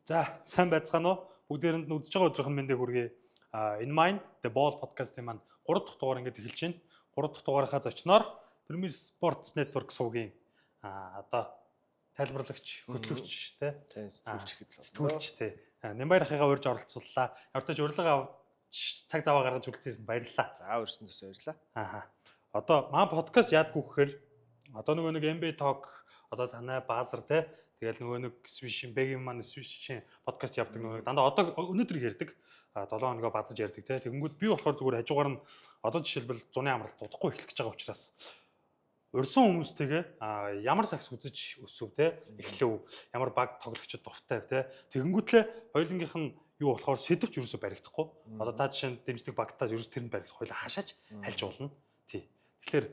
За, сайн байцгаана уу? Бүгдээрэнд нь үзэж байгаа өдрийнх нь мэндийг хүргэе. In Mind The Ball podcast-ийн маань 3 дахь дугаар ингээд эхэлж байна. 3 дахь дугаарынхаа зочноор Premier Sports Network сувгийн одоо тайлбарлагч, хөтлөгч те, Тийм, сэтгүүлч гэхэд л. Сэтгүүлч те. Нямбаяр ахыгаа урьж оролцууллаа. Ямар ч урилга авч цаг зав гаргаж хүрэлцээсэнд баярлалаа. За, урьсан төс баярлалаа. Ааха. Одоо манай подкаст яадгүй гэхээр одоо нөгөө нэг NBA Talk, одоо танай баазар те, тэгэл нөгөө нэг Swish Бэгийн маань Swish подкаст явдаг, нөгөө дандаа одоо өнөөдөр ярьдаг. 7 хоногоо базаж ярьдаг те. Тэгэнгүүт би болохоор зүгээр хажуугаар нь одоо жишээлбэл зуны амралт удахгүй эхлэх гэж байгаа учраас урьсан хүмүүстэйгээ ямар сагс үзэж өсөв те, эхлэв, ямар баг тоглогчид дуртай те. Тэгэнгүүтлээ хоёулангийнх нь юу болохоор сэдвч ерөөсө баригдахгүй. Одоо та жишээ нь дэмждэг багтаа ерөөс тэр нь баригдах, хоёулаа хашааж хальж болно. Тий. Тэгэхээр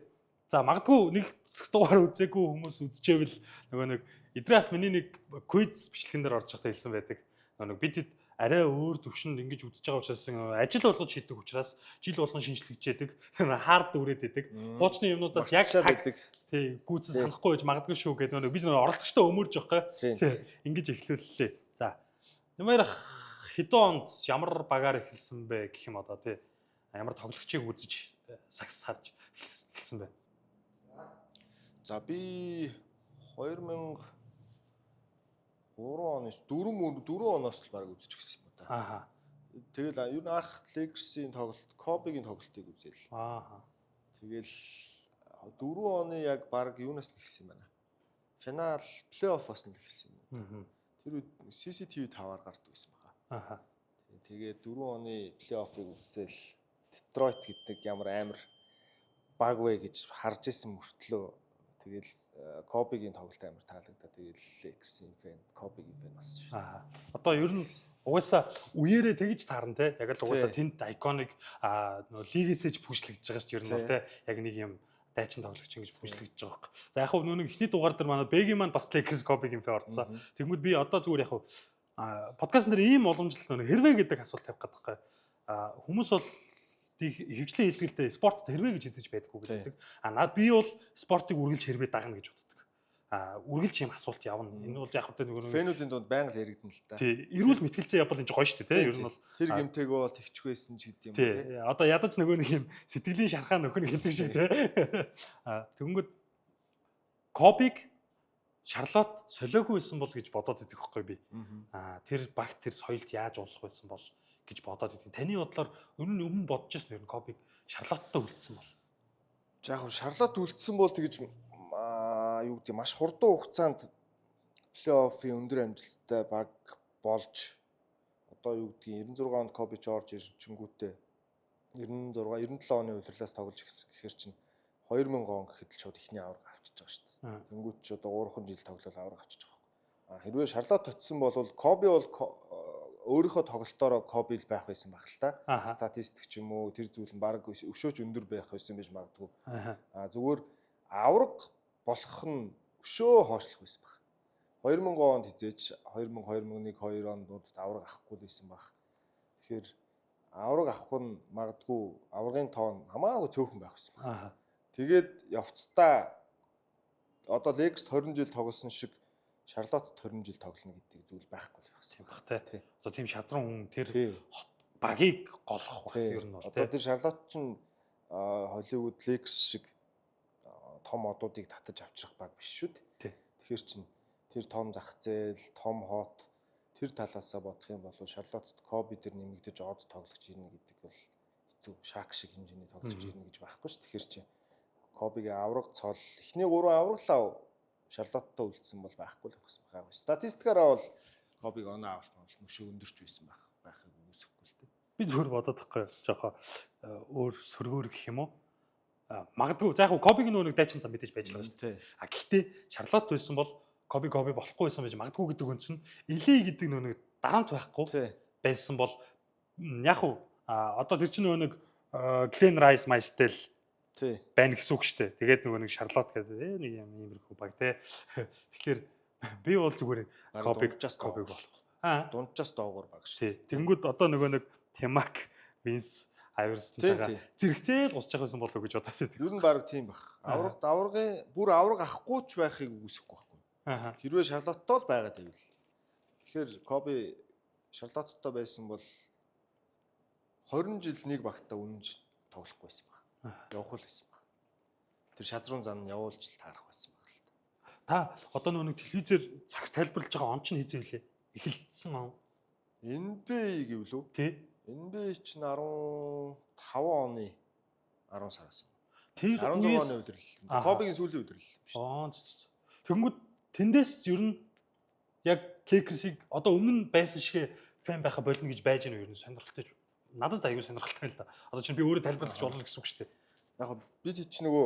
за, магадгүй нэг дугаар үзээгүй хүмүүс үзчихэвэл нөгөө нэг Идрах миний нэг quiz бичлэгэн дээр орж байхдаа хэлсэн байдаг. Нөгөө нэг бид арай өөр төвшөнд ингэж үзэж байгаа учраас, ажил болгож хийдэг учраас жил болгон шинжлэгдэж, хаард үрээд идэг. Хуучны юмнуудаас яг байдаг. Тий, гүйцэн санахгүй байж магадгүй шүү гэдэг нөгөө би нөгөө оролцогчтой өмөрж байгаа. Тий, ингэж эхлүүллээ. За. Нэмэр хэдэн онд ямар багаар эхэлсэн бэ гэх юм одоо тий. Ямар тоглогчийг үзэж сагс харж эхэлсэн бэ? За, би 2003 оноос 4 оноос л баг үзэж гисэн юм да. Тэгэл ер нь анх Lakers-ийн тоглолт, Kobe-гийн тоглолтыг үзээл. Тэгэл 4 оны яг баг юунаас нь эхэлсэн юм байна. Финал плей-оффоос нь эхэлсэн юм. Тэр үед CCTV 5-аар гардаг байсан баха. Тэгээд 4 оны плей-оффыг үзээл, Детройт гэдэг ямар амар баг вэ гэж харж исэн мөртлөө тэгэл Кобигийн тоглолт амар таалагдаа. Тэгэл Lakers-ийн fan, Кобигийн fan болсон шүү. Одоо ер нь угаасаа үеэрээ тэгж таарна те. Яг л угаасаа тэнд iconic нөгөө лигээсээ ч push лэгдэж байгаа шүү ер нь бол те. Яг нэг юм дайчин тоглогч ингэж push лэгдэж байгаа байхгүй. За, яг хөө нөгөө нэг эхний дугаар дээр манай Бэгийн маань бас Lakers Kobe-гийн fan орцсон. Тэгмүүд би одоо зүгээр яг хөө подкаст дээр ийм уламжлалт нөгөө хэрвээ гэдэг асуулт тавих гэдэг байхгүй. Хүмүүс бол хөвчлэн хэлгэлдээ спортод хэрвээ гэж хэлж байдаггүй гэдэг. А наа би бол спортыг үргэлж хэрвээ дагна гэж боддог. Үргэлж юм асуулт явна. Энэ бол яг хөтэ нөгөө fan үүдийн дунд байнга л яригдана л та. Тий, эрүүл мэтгэлцээ явбал энэ гоё шүү дээ, тий. Ер нь бол тэр гэмтэйг бол тэгчихвээсэн ч гэдэг юм тий. Одоо ядаж нөгөө нэг юм сэтгэлийн шархаа нөхөн гэдэг шиг тий. Тэгэнгүүт Кобиг Шарлот солиогүй байсан бол гэж бодоод идэх байхгүй би. Тэр багт, тэр соёлд яаж уусах байсан бол гэж бодоод идэв. Таны бодлоор өмнө өмнө бодож байсан ер нь Кобиг Шарлоттой үлдсэн бол. За, яг Шарлот үлдсэн бол тэгж юу гэдэг, маш хурдан хугацаанд плей-оффын өндөр амжилттай баг болж, одоо юу гэдгийг, 96 онд Коби ч орж ирчингүүтээ 96 97 оны улирлаас тоглож ирсэн гэхэр чинь 2000 он гэхэд л шууд ихний аварга авчиж байгаа шүү дээ. Тэнгүүт ч одоо 3 жил тоглол аварга авчиж байгаа байхгүй. А хэрвээ Шарлот очисон бол Коби бол өөрийнхөө тоглолтоороо Коби л байх байсан баг л та. Статистик ч юм уу, тэр зүйл нь баг өшөөч өндөр байх байсан байж магадгүй. А зүгээр аварга болох нь өшөө хоошлох байсан баг. 2000 онд хизээч 2000 2001 2 онд аварга авахгүй л байсан баг. Тэгэхээр аварга авах нь магадгүй аваргын тоон хамаагүй цөөхөн байх байсан баг. Тэгээд явцдаа одоо Lakers 20 жил тоглосон шиг Шарлотт 20 жил тоглоно гэдэг зүйл байхгүй л байсан баг тий. Одоо тийм шазран хүн тэр багийг голох баг ер нь бол тий. Одоо тэр Шарлотт чинь Холливуд Lakers шиг том одуудыг татаж авчрах баг биш шүү дээ. Тэгэхээр чин тэр том зах зээл, том хот, тэр талаасаа бодох юм бол Шарлоттод Коби дээр нэмэгдэж од тоглогч ирнэ гэдэг бол хэцүү. Шак шиг хэмжээний тоглогч ирнэ гэж байхгүй ш. Тэгэхээр чин Кобигийн авраг цол эхний гурван авраглаа Шарлоттой үлдсэн бол байхгүй л байсан байгаа. Статистикаараа бол Кобиг оноо авалт бол мөшөө өндөрч байсан байх байхыг үгүйсэхгүй л дээ. Би зүгээр бодоод тахгүй жоохоо өөр сөргөөр гэх юм уу? Магадгүй за яг Кобигийн нөгөө нэг дайчин зам мэдээж байж л байгаа шүү дээ. А гэхдээ Шарлот байсан бол Коби Коби болохгүй байсан байж магадгүй гэдэг үндс нь LA гэдэг нөгөө нэг дарамт байхгүй байсан бол яг уу одоо тэр чинь нөгөө нэг Glenn Rice Maistel байна гэсэн үг шүү дээ. Тэгээд нөгөө нэг Шарлот гэдэг нэг юм иймэрхүү баг те. Тэгэхээр би бол зүгээр Кобиг Кобиг бол дунджаас доогуур баг шүү. Тэнгүүд одоо нөгөө нэг Тимак, Винс Айверсонтойгоо зэрэгцээл гусч байгаа байсан болов уу гэж бодоод байдаг. Ер нь баг тийм баг. Авраг аваргын бүр авраг авахгүй ч байхыг үгүйсэхгүй байхгүй. Хэрвээ Шарлоттой л байгаад байвал. Тэгэхээр Коби Шарлотттой байсан бол 20 жил нэг багтаа үнэнч тоглохгүй байсан баг. Явах л байсан баг. Тэр шазрун зан нь явуулж л таарах байсан баг л та. Та одоо нөгөө нэг телевизээр цагс тайлбарлаж байгаа он чинь хэзээ билээ? Эхэлсэн он. NBA гэвлүү? Тий. NBA чинь 15 оны 10 сараас юм. Тэр 16 оны үдирэл. Кобигийн сүүлийн үдирэл юм шүү. Аа. Тэгэнгүүт тэндээс ер нь яг Lakers-ийг одоо өмнө нь байсан шиг фэн байха болно гэж байж гэнэ ер нь сонирхолтой. Надад аюу сонирхолтой л да. Одоо чинь би өөрөө тайлбарлаж болно гэсэн үг шүү дээ. Яг би чи нөгөө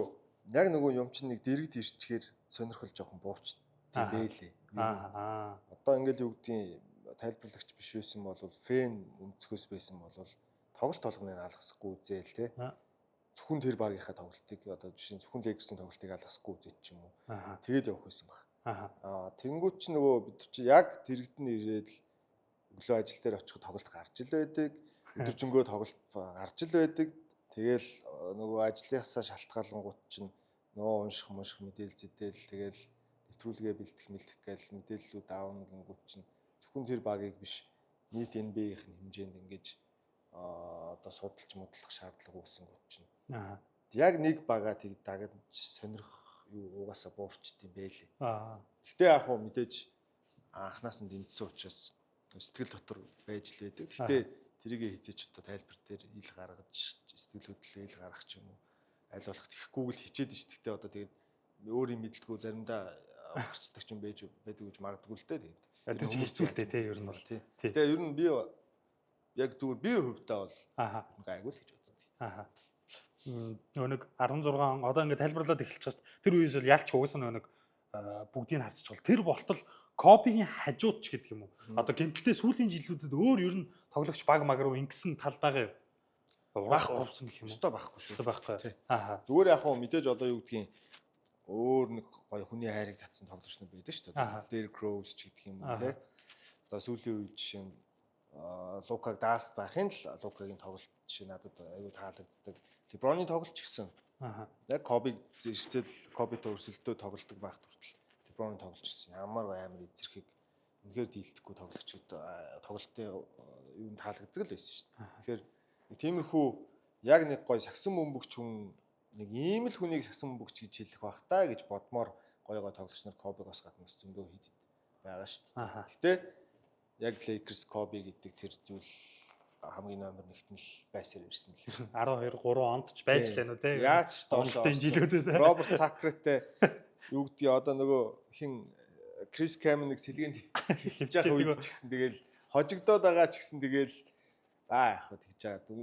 яг нөгөө юм чинь нэг дэрэгд ирчгээр сонирхол жоохон буурч тийм бэлээ. Аа. Одоо ингээл юу гэдгийг тайлбарлагч биш байсан бол фэн өнцгөөс байсан бол тоглолт толгоныг алгасахгүй үзээл те. Зөвхөн тэр багийнхаа тоглолтыг одоо жишээ нь зөвхөн Lakers-ийн тоглолтыг алгасахгүй үзээд ч юм уу. Тэгээд явах байсан баг. Аа тэнгуут чи нөгөө бид чи яг дэрэгд нь ирээд л өглөө ажил дээр очиход тоглолт гарч ил байдаг. Өдөржингөө тоглолт гарч ил байдаг. Тэгэл нөгөө ажлынхасаа шалтгаалангууд чинь нөгөө унших мунших мэдээлэл зэдэл тэгэл нэвтрүүлгээ бэлтгэх мэлэх гээл мэдээллүүд аавна гингүүд чинь зөвхөн тэр багийг биш нийт NBA-ийн хэмжээнд ингэж одоо судалж мудлах шаардлага үүсэнгүүт чинь. Аа. Яг нэг бага тэг дагаж сонирх юу угаасаа буурчд юм бэлээ. Аа. Гэтэ яг хуу мэдээж анханаас нь дэмжсэн учраас сэтгэл дотор байж л байдаг. Гэтэ тэрийг хизээч одоо тайлбар дээр ил гаргаж сэтгэл хөдлөлөө ил гаргах ч юм уу аль болох тэхгүйг л хичээд ш. Гэтэ одоо тэгээд өөрийн мэдлгүй заримдаа гарчдаг ч юм байж байдаг гэж магадгүй л дээ. Тэгээд тэр чинь хэцүү л дээ тий ер нь бол. Гэтэ ер нь би яг зүгээр би хувьдаа бол гайгүй л гэж боддог. Аа. Нөгөө нэг 16 он одоо ингээд тайлбарлаад эхэлж байгаа шүү дээ. Тэр үеэс л ялч угаасаа нөгөө нэг бүгдийг нь харцчих бол тэр болтол Кобигийн хажууд ч гэдэг юм уу. Одоо гэмтэлтэй сүүлийн жилүүдэд өөр ер нь тоглогч баг маг руу ингэсэн тал байгаа юм. Байхгүй уусан гэх юм уу? Өстой байхгүй шүү. Өстой байхгүй. Аа. Зүгээр яг хуу мэдээж одоо юу гэдгийг өөр нэг гоё хүний хайрыг татсан тоглогч нар байдаг шүү дээ. Derrick Rose ч гэдэг юм уу те. Одоо сүүлийн үед жишээ нь Лукаг дааст байхын л Лукагийн тоглолт жишээ надад аюу таалагддаг. LeBron-ы тоглолт ч гэсэн. Аа. Яг Кобиг зэрэгцэл Кобитой өрсөлдөө тоглолдог байхад хүртэл LeBron-ы тоглолт гэсэн ямар амар эзэрхийг үнэхээр дийлдэхгүй тоглогч тоглолтын юм таалагддаг л байсан шүү дээ. Тэгэхээр тиймэрхүү яг нэг гоё сагсан бөмбөгч хүн нэг ийм л хүнийг сагсан бөмбөгч гэж хэлэх бах та гэж бодмоор гоё гоё тоглогч нар Кобигоос гадна зөндөө хэд байгаа шүү дээ. Гэтэ яг Lakers Kobe гэдэг тэр зүйл хамгийн номер нэгт нь л байсаар ирсэн л. 12 3 онд ч байж л байна уу те. Яаж доош жилүүдээ те. Роберт Сакреттэй юу гэдгийг одоо нөгөө хин Крис Кэм нэг сэлгээнд хилж явах үед ч гэсэн тэгэл хожигдоод байгаа ч гэсэн тэгэл аа яах вэ тэгж байгаа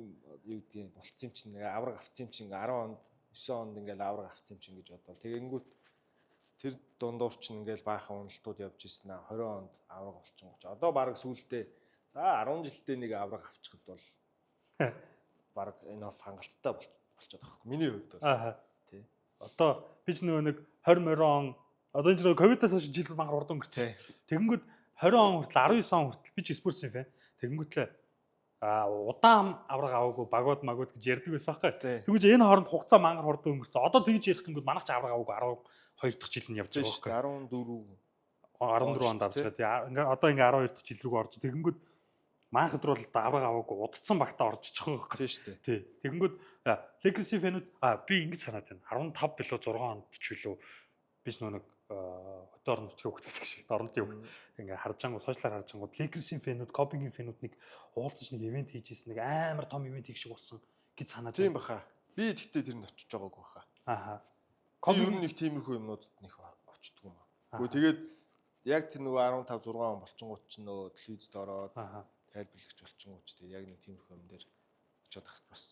юу гэдгийг болцсон юм чинь авраг авцсан юм чинь 10 онд 9 онд ингээл авраг авцсан юм чинь гэж бодвол тэгэнгүүт тэр дундуур чинь ингээл баахан уналтууд явж ирсэн аа 20 онд авраг болчихгооч одоо бараг сүүлдээ за 10 жилдээ нэг авраг авчихад бол бараг энэ оф хангалттай болчиход байгаа байхгүй миний хувьд бол. Аа. Тий. Одоо би ч нөгөө нэг 20 20 он одоо энэ ч нөгөө ковидоос хойш жил мангар урд өнгөрсөн. Тэгэнгүүт 20 он хүртэл 19 он хүртэл би ч спортсын фэн. Тэгэнгүүтлээ удаан авраг аваагүй багууд магууд гэж ярьдаг байсан байхгүй. Тэгвэл энэ хооронд хугацаа мангар хурд өнгөрсөн. Одоо тэгж ярих гингүүд манайх ч авраг аваагүй 12 дахь жил нь явж байгаа байхгүй. 14 14 онд авч байгаа. Тий. Ингээ одоо ингээ 12 дахь жил рүү орж тэгэнгүүт манайх өдр бол авраг аваагүй удцсан багтаа орж чих байгаа байхгүй. Тийм шүү дээ. Тий. Тэгэнгүүт Lakers-ийн фэнүүд би ингэж санаад байна. 15 билүү 6 онд ч билүү би ч нөө нэг хөтө орон нутгийн хүүхд гэдэг шиг орон нутгийн хүүхд ингээ харж ангуу сошиалар харж ангууд Lakers-ийн фэнүүд, Kobe-гийн фэнүүд нэг уулзаж нэг ивент хийж ийсэн нэг амар том ивент хийх шиг болсон гэж санаад Тийм баха. Би тэгтээ тэрэнд очиж байгаагүй баха. Ааха. Kobe ер нь нэг тиймэрхүү юмнуудад нэг очдгоо юм аа. Гэхдээ тэгээд яг тэр нөгөө 15 6 он болчингууд чинь нөгөө телевизд ороод тайлбарлагч болчингууд ч тэгээд яг нэг тиймэрхүү юм дээр очиод ахт бас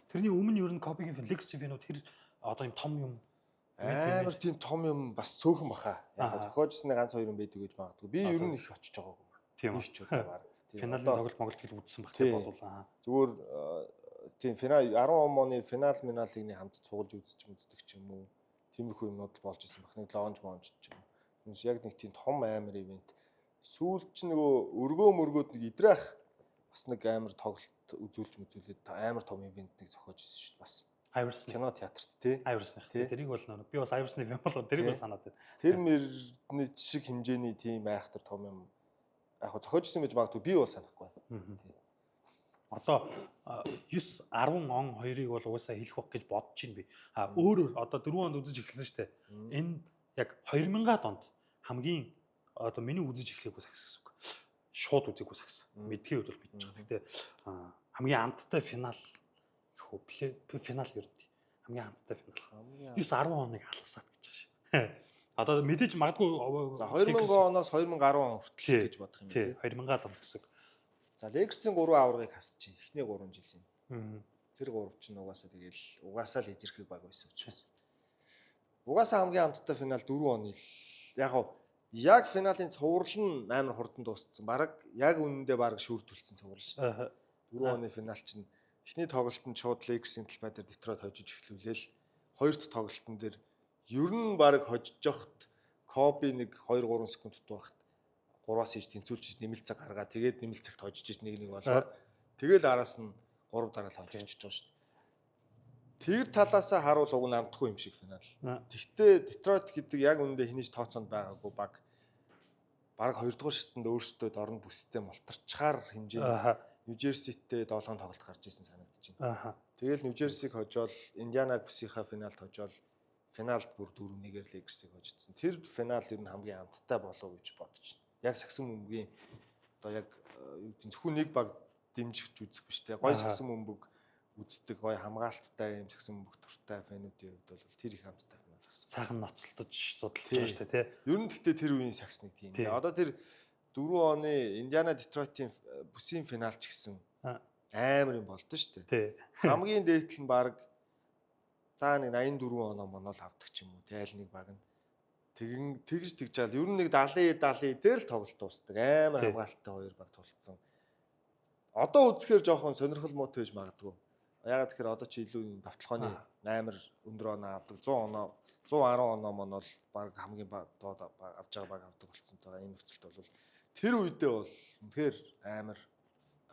тэрний өмнө ер нь Kobe-гийн фэн, Lakers-ийн фэнүүд тэр одоо юм том юм амар тийм том юм бас цөөхөн баха. Яг зохиожсны ганц хоёр юм байдаг гэж магадгүй. Би ер нь их очиж байгаагүй юм. Нэг ч удаа баг. Финалийн тоглолт Монголд хэл үзсэн баг тийм болов аа. Зүгээр тийм финал 10 оны финал миналыг нэг хамт цуглаж үзчих үздэг ч юм уу. Тиймэрхүү юмнууд болж исэн баг. Нэг лонж монж ч юм уу. Түүнээс яг нэг тийм том амар ивент. Сүүлд ч нөгөө өргөө мөргөөд нэг идрэх бас нэг амар тоглолт үзүүлж мүзүүлээд амар том ивент нэг зохиож исэн шүү дээ бас. Iverson кино театрт тий. Iverson-ых. Тэрийг бол нэг би бас Iverson-ы юм болоо тэрийг бол санаад байна. Тэр мөрний шиг хэмжээний тийм айхтар том юм Яг хөө зохиожсэн байж магадгүй, би бол санахгүй. Одоо 9 10 он хоёрыг бол угаасаа хэлэх баг гэж бодож байна би. А өөрөөр одоо 4 онд үзэж эхэлсэн шүү дээ. Энэ яг 2000-аад онд хамгийн одоо миний үзэж эхлэегүй сагс гэсэн үг. Шууд үзээгүй сагс. Мэдхийн үед бол мэдчих. Гэхдээ хамгийн амттай финал гэх үү? Финал ер нь. Хамгийн амттай финал. 9 10 оныг алгасаад гэж байгаа шээ. Одоо мэдээж магадгүй За 2000 оноос 2010 он хүртэл гэж бодох юм тий. 2000-аад он гэсэн. За Lakers-ийн 3 аваргыг хасчих. Эхний 3 жилийн. Тэр 3 чинь угаасаа тэгэл угаасаа л эзэрхэг баг байсан учраас. Угаасаа хамгийн амттай финал 4 оны л яг гоо яг финалын цуврал нь амар хурдан дууссан. Бараг яг үнэндээ бараг шүүрдүүлсэн цуврал шүү дээ. 4 оны финал чинь эхний тоглолт нь шууд Lakers-ийн талбай дээр Детройт хожиж эхлүүлээл хоёр дахь тоглолтын дээр ер нь бараг хожиж явахт Коби нэг 2 3 секунд дутуу байхад 3-аас ийж тэнцүүлж нэмэлт цаг гаргаа тэгээд нэмэлт цагт хожиж иж 1-1 болоод тэгэл араас нь 3 дараал хожиж байгаа шүү дээ. Тэр талаасаа харуул уг нь амтгүй юм шиг финал. Тэгтээ Детройт гэдэг яг үнэндээ хинэж тооцоонд байгаагүй баг бараг 2 дугаар шатанд өөрсдөө дорн бүстэй мултарчхаар хэмжээнд Нью Джерситэй 7 тоглолт гарч исэн санагдчихэв. Тэгэл Нью Джерсиг хожоол Индианаг бүсийнхаа финалд хожоол финалд бүр 4-1-ээр Лейкерсийг хожигдсон. Тэр финал ер нь хамгийн амттай болов гэж бодож байна. Яг сагсан бөмбөгийн одоо яг юу гэдэг нь зөвхөн нэг баг дэмжиж үзэх биш те. Гой сагсан бөмбөг үздэг, гой хамгаалттай юм сагсан бөмбөг дуртай фэнүүдийн хувьд бол тэр их амттай финал болсон. Сайхан ноцолдож судалж байгаа шүү дээ те. Ер нь гэхдээ тэр үеийн сагс нэг тийм. Одоо тэр 4 оны Индиана Детройтын бүсийн финал ч гэсэн амар юм болдсон шүү дээ. Хамгийн дээдл нь баг за нэг 84 оноо монол авдаг ч юм уу те аль нэг баг нь тэгэн тэгж тэгж жаал ер нь нэг 70 70 дээр л тоглолт дуусдаг. Амар хамгаалттай хоёр баг тулцсан. Одоо үзэхээр жоохон сонирхол муутай байж магадгүй. Ягаад тэгэхээр одоо чи илүү давталгааны амар өндөр оноо авдаг 100 оноо 110 оноо монол баг хамгийн доод авч байгаа баг авдаг болцсонтойгоо энэ нөхцөлд бол тэр үедээ бол үнэхээр амар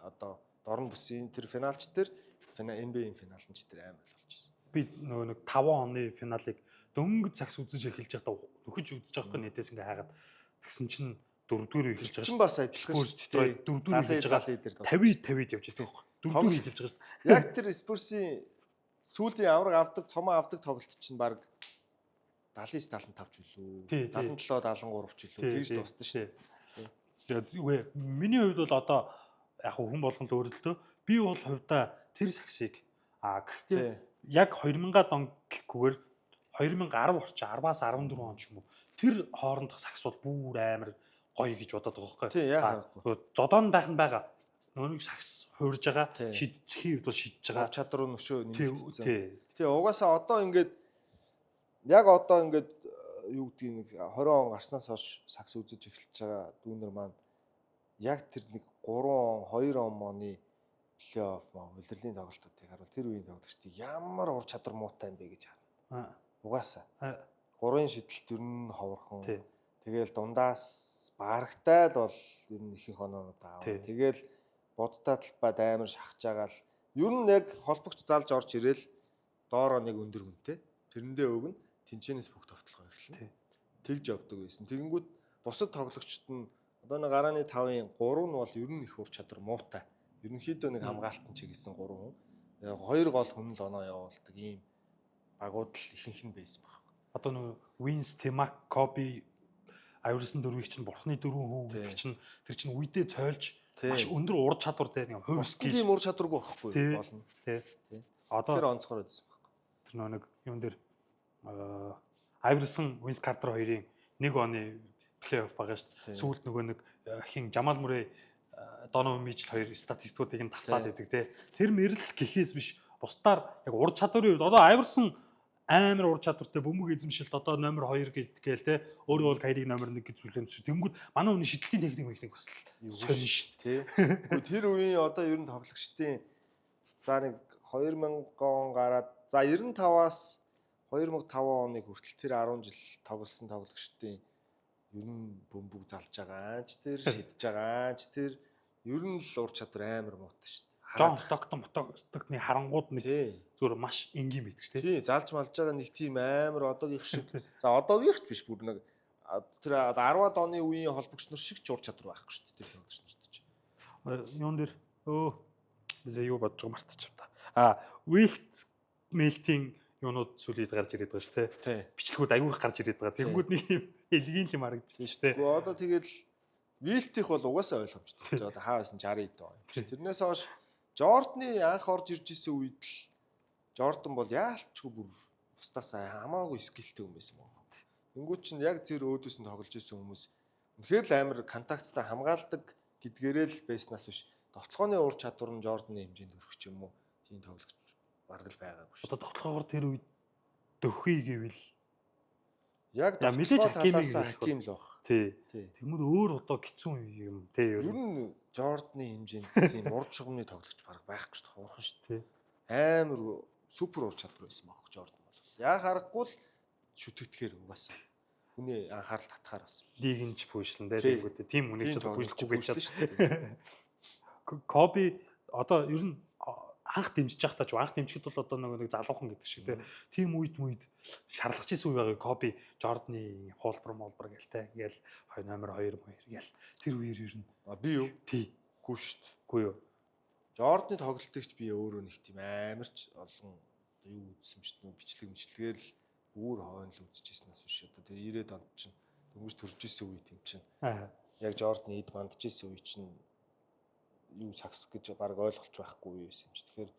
одоо дорн бүсийн тэр финалч тэр NBA-ийн финал нь ч тэр амар л болчихсон. Би нөгөө нэг 5 оны финалыг дөнгөж цагс үзэж эхэлж байхдаа нөхөж үзэж байгаа хгүй нийтээс ингээ хайгаад тэгсэн чинь дөрөвдүгээр үе эхэлж байгаа. Чин бас адилхан шүү дээ. Дөрөвдүгээр үе эхэлж байгаа. 50 50-д явж байгаа байхгүй. Дөрөвдүгээр үе эхэлж байгаа шүү дээ. Яг тэр Spurs-ийн сүүлийн авраг авдаг, цомоо авдаг тоглолт чинь баг 79 75 ч үлээ. 77 73 ч үлээ. Тэгж дууссан шүү дээ. Үгүй миний хувьд бол одоо яг хүн болгон л өөрөлдөө. Би бол хувьдаа тэр сагсыг гэхдээ яг 2000-аад он гэхгүйгээр 2010 орчин 10-аас 14 он ч юм уу тэр хоорондох сагс бол бүр амар гоё гэж бодоод байгаа байхгүй. Тийм яа харахгүй. Зодон байх нь байгаа. Нөгөө нэг сагс хуурж байгаа, шидчихийн үед бол шидэж байгаа. Чадвар нь өшөө нэмэгдсэн. Тий угаасаа одоо ингээд яг одоо ингээд юу гэдгийг нэг 20 он гарснаас хойш сагс үзэж эхэлж байгаа дүүнер маань яг тэр нэг 3 он 2 он моны плей-офф маа улирлын тоглолтуудыг харуул тэр үеийн тоглогчдыг ямар ур чадвар муутай юм бэ гэж харна. Угаасаа. Гурвын шидэлт ер нь ховорхон. Тэгэл дундаас барагтай л бол ер нь ихэнх оноонууд аав. Тэгэл бодтой талбайд амар шахаж байгаа л ер нь яг холбогч залж орж ирээл доороо нэг өндөр хүнтэй. Тэрэндээ өгнө. Тэнчэнээс бүх товтлогоо эхэлнэ. Тэгж явдаг байсан. Тэгэнгүүт бусад тоглогчд нь одоо нэг гарааны 5-ын 3 нь бол ер нь их ур чадвар муутай. Ерөнхийдөө нэг хамгаалтан чиглэсэн 3 хүн. Хоёр гол хүн л оноо явуулдаг ийм багууд л ихэнх нь байсан байхгүй. Одоо нөгөө Wins, T-Mac, Kobe, Iverson дөрвийг чинь бурхны дөрвөн хүү гэдэг чинь тэр чинь үедээ цойлж маш өндөр ур чадвар дээр нэг хувь тийм ур чадваргүй байхгүй болно. Тий. Одоо тэр онцгой байсан байхгүй. Тэр нөгөө нэг юм дээр Iverson, Vince Carter хоёрын нэг оны плей-офф байгаа шүү дээ. Сүүлд нөгөө нэг хин Жамал Мурэй, Донован Мичл хоёр статистикуудыг нь давтаад идэг те. Тэр мэрэл гэхээс биш бусдаар яг ур чадварын хувьд одоо Iverson амар ур чадвартай бөмбөг эзэмшилт одоо номер 2 гэдгээл те. Өөрөө бол Кайриг номер 1 гэж зүйлэмсэр. Тэнгүүд манай хүний шидэлтийн техник механик бас сонин шүү дээ. Гэхдээ тэр үеийн одоо ер нь тоглогчдын за нэг 2000 он гараад за 95-аас 2005 оныг хүртэл тэр 10 жил тоглосон тоглогчдын ер нь бөмбөг залж байгаа ч тэр шидэж байгаа ч тэр ер нь л ур чадвар амар муутай шүү дээ. Джон Стоктон Стоктны харангууд нэг зүгээр маш энгийн байдаг шүү дээ. Тий, залж малж байгаа нэг тийм амар одоогийнх шиг. За одоогийнх ч биш бүр нэг Тэр 10-аад оны үеийн холбогч нар шиг ч ур чадвар байхгүй шүү дээ. Тэр тоглогч нарт ч. Юун дээр бизээ юу бодож байгаа мартчих та. А Wilt Мелтийн юунууд сүүлийн үед гарч ирээд байгаа шүү дээ. Бичлэгүүд аягүй их гарч ирээд байгаа. Тэгэнгүүт нэг юм элгийн юм харагдчихлаа шүү дээ. Гэхдээ одоо тэгэл Вилтих бол угаасаа ойлгомжтой. Одоо хаа байсан 60 хэд он. Тэрнээс хойш Жордны анх орж ирж исэн үед л Жордан бол яалчгүй бүр бусдаас хамаагүй скиллтэй хүн байсан байгаа. Тэнгүүт чинь яг тэр өөдөөс нь тоглож исэн хүмүүс үнэхээр л амар контакттай хамгаалдаг гэдгээрээ л байснаас биш довтлогооны ур чадвар нь Жорданы хэмжээнд хүрэх ч юм уу тийм тоглогч бараг л байгаагүй шүү. Одоо довтлогоор тэр үед дөхий гэвэл яг довтлогоо талаас Хаким л баг. Тий. Тэгмүүд өөр одоо хэцүү юм тий. Ер нь Жорданы хэмжээнд тийм ур чухамны тоглогч бараг байхгүй шүү дээ. Хуурхан шүү дээ. Амар супер ур чадвар байсан баг Жордан бол. Яг харахгүй л шүтгэтгэхээр угаасаа. Хүний анхаарал татхаар бас. Лиг нь ч пүүшлэн дээ. Тэгвэл тийм хүнийг ч одоо пүүшлэхгүй гэж шүү дээ. Коби одоо ер нь анх дэмжиж байхдаа ч анх дэмжихэд бол одоо нэг залуухан гэдэг шиг тийм үед шаардлагач исэн үе байгаа. Коби Жорданы хуулбар молбар гэл те ингээл номер 2 моёр гэл тэр үеэр ер нь би юу? Тий. Гүү шүү дээ. Үгүй юу. Жорданы тоглолтыг ч би өөрөө нэг тийм амарч олон юу үзсэн юм шүү дээ. Бичлэг мичлэгээр л бүр хойно л үзчихсэн нас биш. Одоо тэр 90-ад онд чинь дөнгөж төрж исэн үе тийм чинь. Яг Жорданы эд мандж исэн үе чинь юу сагс гэж баг ойлголч байхгүй үе байсан юм чи. Тэгэхээр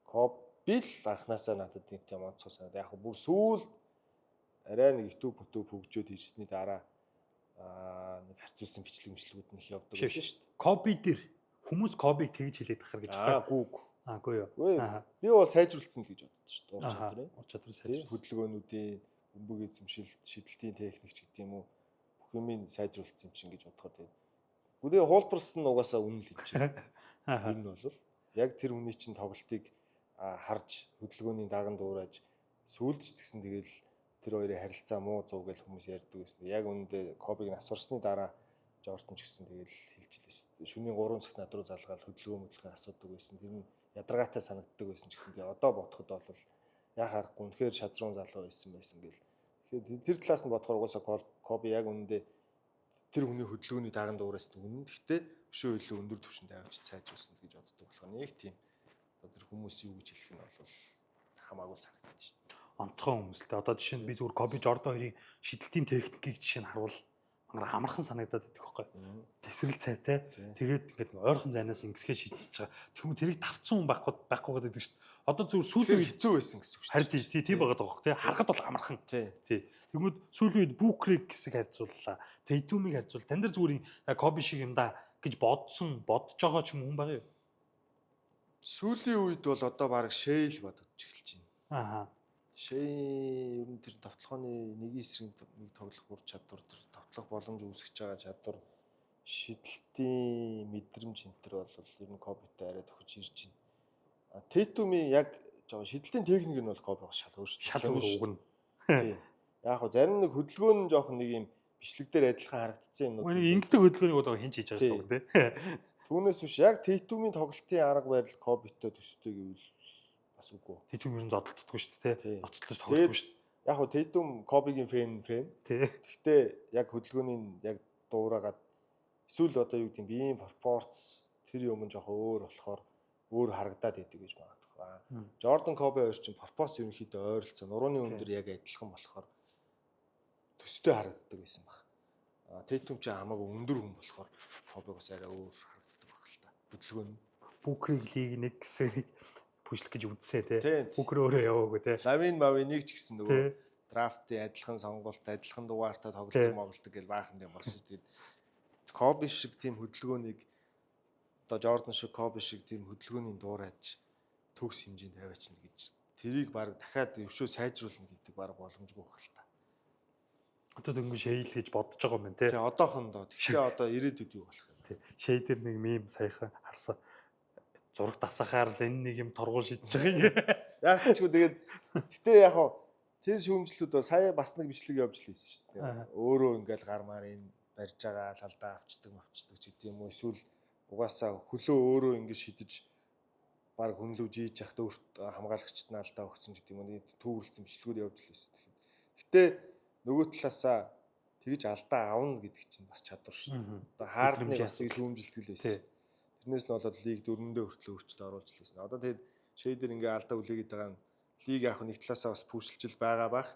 Коби л анханасаа надад нэг тийм онцгой санагдав. Яг бүр сүүл арай нэг YouTube хөтөө хөгжөөд ирсний дараа нэг харьцуулсан бичлэг мичлэгүүд нэг явдаг байсан шүү дээ. Коби дээр хүмүүс Кобиг тэгж хэлээд ахар гэж байна. Гүүг. Үгүй юу. Би бол сайжруулсан л гэж боддоо шүү дээ. Ур чадвар. Ур чадвар сайжруулсан. Хөдөлгөөнүүдийн бөмбөг эзэмшилт, шидэлтийн техник ч гэдэг юм уу бүх юмыг сайжруулсан юм чинь гэж бодохоор тэгээд. Гэхдээ хуулбарласан нь угаасаа үнэн л юм чинь. Ер нь бол яг тэр хүний чинь тоглолтыг харж хөдөлгөөний даган дуурайж сүүлдэж тэгсэн тэгэл тэр хоёрын харилцаа муу зов гэж хүмүүс ярьдаг байсан. Яг үүндээ Кобиг нас орсны дараа Жордан ч гэсэн тэгэл хэлж лээ. Шөнийн 3 цагт над руу залгаал хөдөлгөөн хөдөлгөөн асуудаг байсан. Тэр нь ядаргаатай санагддаг байсан ч гэсэн тэгээ одоо бодоход бол яа харахгүй үнэхээр шазруун залуу байсан гэл. Тэгэхээр тэр талаас нь бодохоор угаасаа Коби яг үүндээ тэр хүний хөдөлгөөний даган дуурайсан үнэн. Гэхдээ өшөө илүү өндөр түвшинд авчиж сайжруулсан гэж боддог болохоор нэг тийм одоо тэр хүмүүс юу гэж хэлэх нь бол хамаагүй санагдаад шин. Онцгой хүмүүс л дээ. Одоо жишээ нь би зүгээр Коби Жордан хоёрын шидэлтийн техникийг жишээ нь харуул амархан санагдаад идэх байхгүй. Тэсрэл цайтай. Тэгээд ингээд ойрхон зайнаас ингэсгээ шидэж байгаа. Тэгвэл тэрийг тавцсан хүн байхгүй гэдэг шүү дээ. Одоо зүгээр сүүлийн үед хэцүү байсан гэсэн үг шүү дээ. Харин тийм байгаа даа тий. Харахад бол амархан. Тий. Тэгмүүд сүүлийн үед Бүүкрийг хэсэг харьцууллаа. Тэйтүмийг харьцуул. Тан дээр зүгээр Коби шиг юм да гэж бодсон, бодож байгаа ч юм хүн байгаа юу? Сүүлийн үед бол одоо баг Шэйл бодож эхэлж байна. Аа. Шэй ер нь тэр довтлогооны нэгin эсрэг нэг тоглох ур чадвар, тэр довтлох боломж үүсгэж байгаа чадвар, шидэлтийн мэдрэмж энэ төр бол ер нь Кобитой арай тохиж ирж байна. Тэйтүмийн яг жоо шидэлтийн техник нь бол Кобигоос шал өөр шүү дээ. Шал өөр уг нь. Тий. Яг хөө зарим нэг хөдөлгөөн нь жоохон нэг юм бичлэг дээр адилхан харагдсан юмнууд. Нэг ингэдэг хөдөлгөөнийг одоо хинч хийж байгаа шүү дээ. Түүнээс биш яг Тэйтүмийн тоглолтын арга барил Кобитой төстэй гэвэл бас үгүй. Тэйтүм ер нь зодтолдохгүй шүү дээ, тий. Ноцлож тоглохгүй шүү дээ. Яг хөө Тэйтүм Кобигийн фэн. Гэхдээ яг хөдөлгөөний яг дуурайгаад эсвэл одоо юу гэдэг юм биеийн пропорц тэр юм нь жоохон өөр болохоор өөр харагдаад идэг гэж магадгүй. Жордан Коби хоёр чинь пропорц ерөнхийдөө ойролцоо нурууны өндөр яг адилхан болохоор төстэй харагддаг байсан баг. Тэйтүм чинь хамаагүй өндөр хүн болохоор Кобигоос арай өөр харагддаг баг л та. Хөдөлгөөн нь. Бүүкрийг лиг нэг гэсэн нэг пүшлэх гэж үзсэ тий. Бүүкэр өөрөө яваагүй тий. Лавин мавиныг ч гэсэн нөгөө драфтын адилхан сонголт, адилхан дугаартай тоглолтог моголдог гэж баахан тийм болсон шүү дээ. Коби шиг тийм хөдөлгөөнийг одоо Жордан шиг Коби шиг тийм хөдөлгөөний дуурайж төгс хэмжээнд аваачна гэж тэрийг баг дахиад өвшөө сайжруулна гэдэг баг боломжгүй байх л та. Одоо дөнгөж шэйл гэж бодож байгаа юм байна тий. Тий одоохондоо. Тэгэхдээ одоо ирээдүйд юу болох юм бэ? Шэй дээр нэг мем саяхан харсан. Зураг дасахаар л энэ нэг юм торгуул шидэж байгаа юм. Яг ч үгүй тэгээд гэтээ яг хоо тэр шүүмжлүүд бол сая бас нэг бичлэг явж л ийсэн шүү дээ. Өөрөө ингээл гармаар энэ барьж байгаа лалдаа авчдаг мавчдаг ч гэдэм юм уу эсвэл угаасаа хөлөө өөрөө ингэ шидэж баг хүнлүү жийж яхад өөрт хамгаалагчд нь алдаа өгсөн гэдэг юм уу түүрлсэн бичлэгүүд явж л ийсэн. Гэтэ нөгөө талаасаа Тэгж алдаа авна гэдэг чинь бас чадвар шүү дээ. Одоо Хардныг бас тэгж шүүмжилдэг л байсан шүү дээ. Тэрнээс нь болоод лиг дөрөндөө хүртэл өөрчлөлт оруулж л байсан. Одоо тэгээд Шэй дээр ингээ алдаа хүлээгээд байгаа нь лиг яг нэг талаасаа бас пүүшлжил байгаа бах.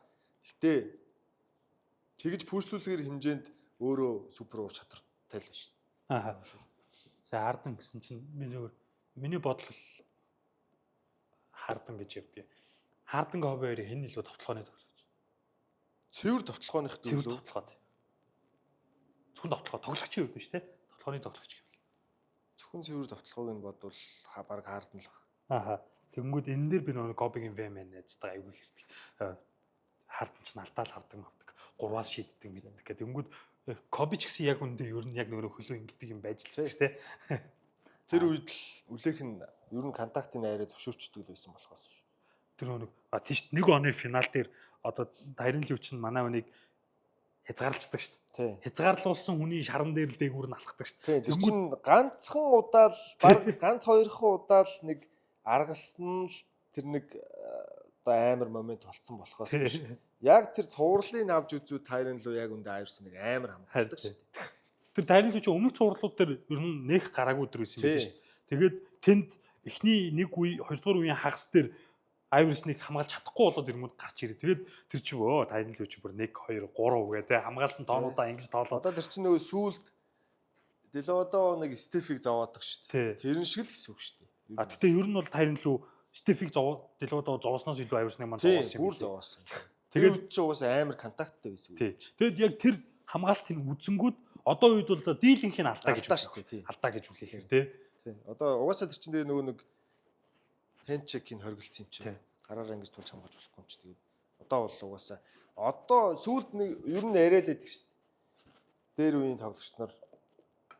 Гэтэ тэгж пүүшлүүлэхэр хэмжээнд өөрөө супер уур чадвартай л байна шүү дээ. Аа. За Харден гэсэн чинь би зөвөр миний бодол Харден гэж явдгийг. Харден Коби хоёрын хэн илүү товтлооны тоглогч? Цэвэр товтлооных гэвэл товтлогоо. Зөвхөн товтлогоо тоглогчийн хувьд биш те. Товтлооны тоглогч гэвэл. Зөвхөн цэвэр товтлогоог нь бодвол баг Харден л баг. Ааха. Тэгэнгүүт энэ дээр би нөгөө Кобигийн VM найзтайгаа айгүй хэрдэг. Харден ч алдаал авдаг мавдаг. Гурваас шийддэг мэддэг гэх. Тэгэнгүүт Коби ч гэсэн яг үндэ ер нь яг нөгөө хөлөө ингэдэг юм байж л шүү дээ. Тэр үед л үлээх нь ер нь контактын арай зөвшөөрчдөг л байсан болохоос шүү. Тэр нэг тийш нэг оны финал дээр одоо Тайрон Лю чинь манай хүнийг хязгаарлцдаг шүү дээ. Хязгаарлуулсан хүний шаран дээр л дээгүүр нь алхдаг шүү дээ. Тэр чинь ганцхан удаа л баг ганц хоёрхан удаа л нэг аргалсан л тэр нэг одоо амар момент болцсон болохоос биш. Яг тэр цувралыг авч үзүү Тайрон Лю яг үндэ Айверсныг амар хамгаалдаг шүү дээ. Тэр Тайрон Лю чинь өмнөх цувралууд дээр ер нь нэх гараагүй өдөр байсан юм байна шүү дээ. Тэгээд тэнд эхний нэг үе, хоёрдугаар үеийн хагас дээр Айверсныг хамгаалж чадахгүй болоод ирэнгүүт гарч ирээ. Тэгээд тэр чи өө Тайрон Лю чи бүр 1 2 3 гэдэг хамгаалсан тоонуудаа ингэж тоолоод. Одоо тэр чинь нөгөө сүүлд Делодо нэг Стефиг зовоодог шүү дээ. Тэрэн шиг л гэсэн үг шүү дээ. А тэгтээ ер нь бол Тайрон Лю Стефиг зовоо Делодо зовсноос илүү Айверсныг маань зовоосон юм. Бүр зовоосон. Тэгээд чи угаасаа амар контакттай байсан үү. Тэгэд яг тэр хамгаалтыг үзэнгүүд одоо үед бол дийлэнх нь алдаа гэж шүү дээ. Алдаа гэж хүлээхээр тий. Тий. Одоо угаасаа тэр чинь тэгээ нөгөө нэг хендчекийг хоригдсон юм чинь. Гараараа ингэж тулж хамгаалж болохгүй юм чи. Тэгээд одоо бол угаасаа одоо сүүлд нэг ер нь яриа л байдаг шүү дээ. Дээр үеийн тоглогч нар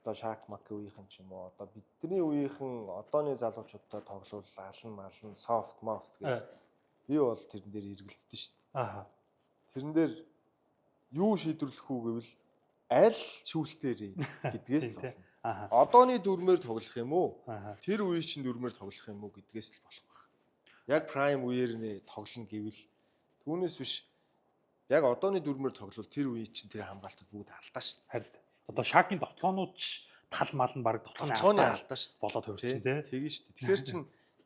одоо Шак Мак үеийнхэн ч юм уу одоо бидний үеийнхэн одооны залуучуудтай тоглол алан малан софт мофт гэж би бол тэрэн дээр эргэлздэг шүү дээ. Аа. Тэрэн дээр юу шийдвэрлэх үү гэвэл аль шүүлтээр гэдгээс л болно. Одооны дүрмээр тоглох юм уу? Тэр үеийн чинь дүрмээр тоглох юм уу гэдгээс л болох байх. Яг прайм үеэр нэ тоглоно гэвэл түүнээс биш яг одооны дүрмээр тоглол тэр үеийн чинь тэр хамгаалтууд бүгд алдаа шүү дээ. Харин одоо Шакийн довтлоонууд ч тал мал нь баг довтлооны алдаа шүү дээ. Болоод хувирчин тий. Тэгин шүү дээ. Тэгэхээр чин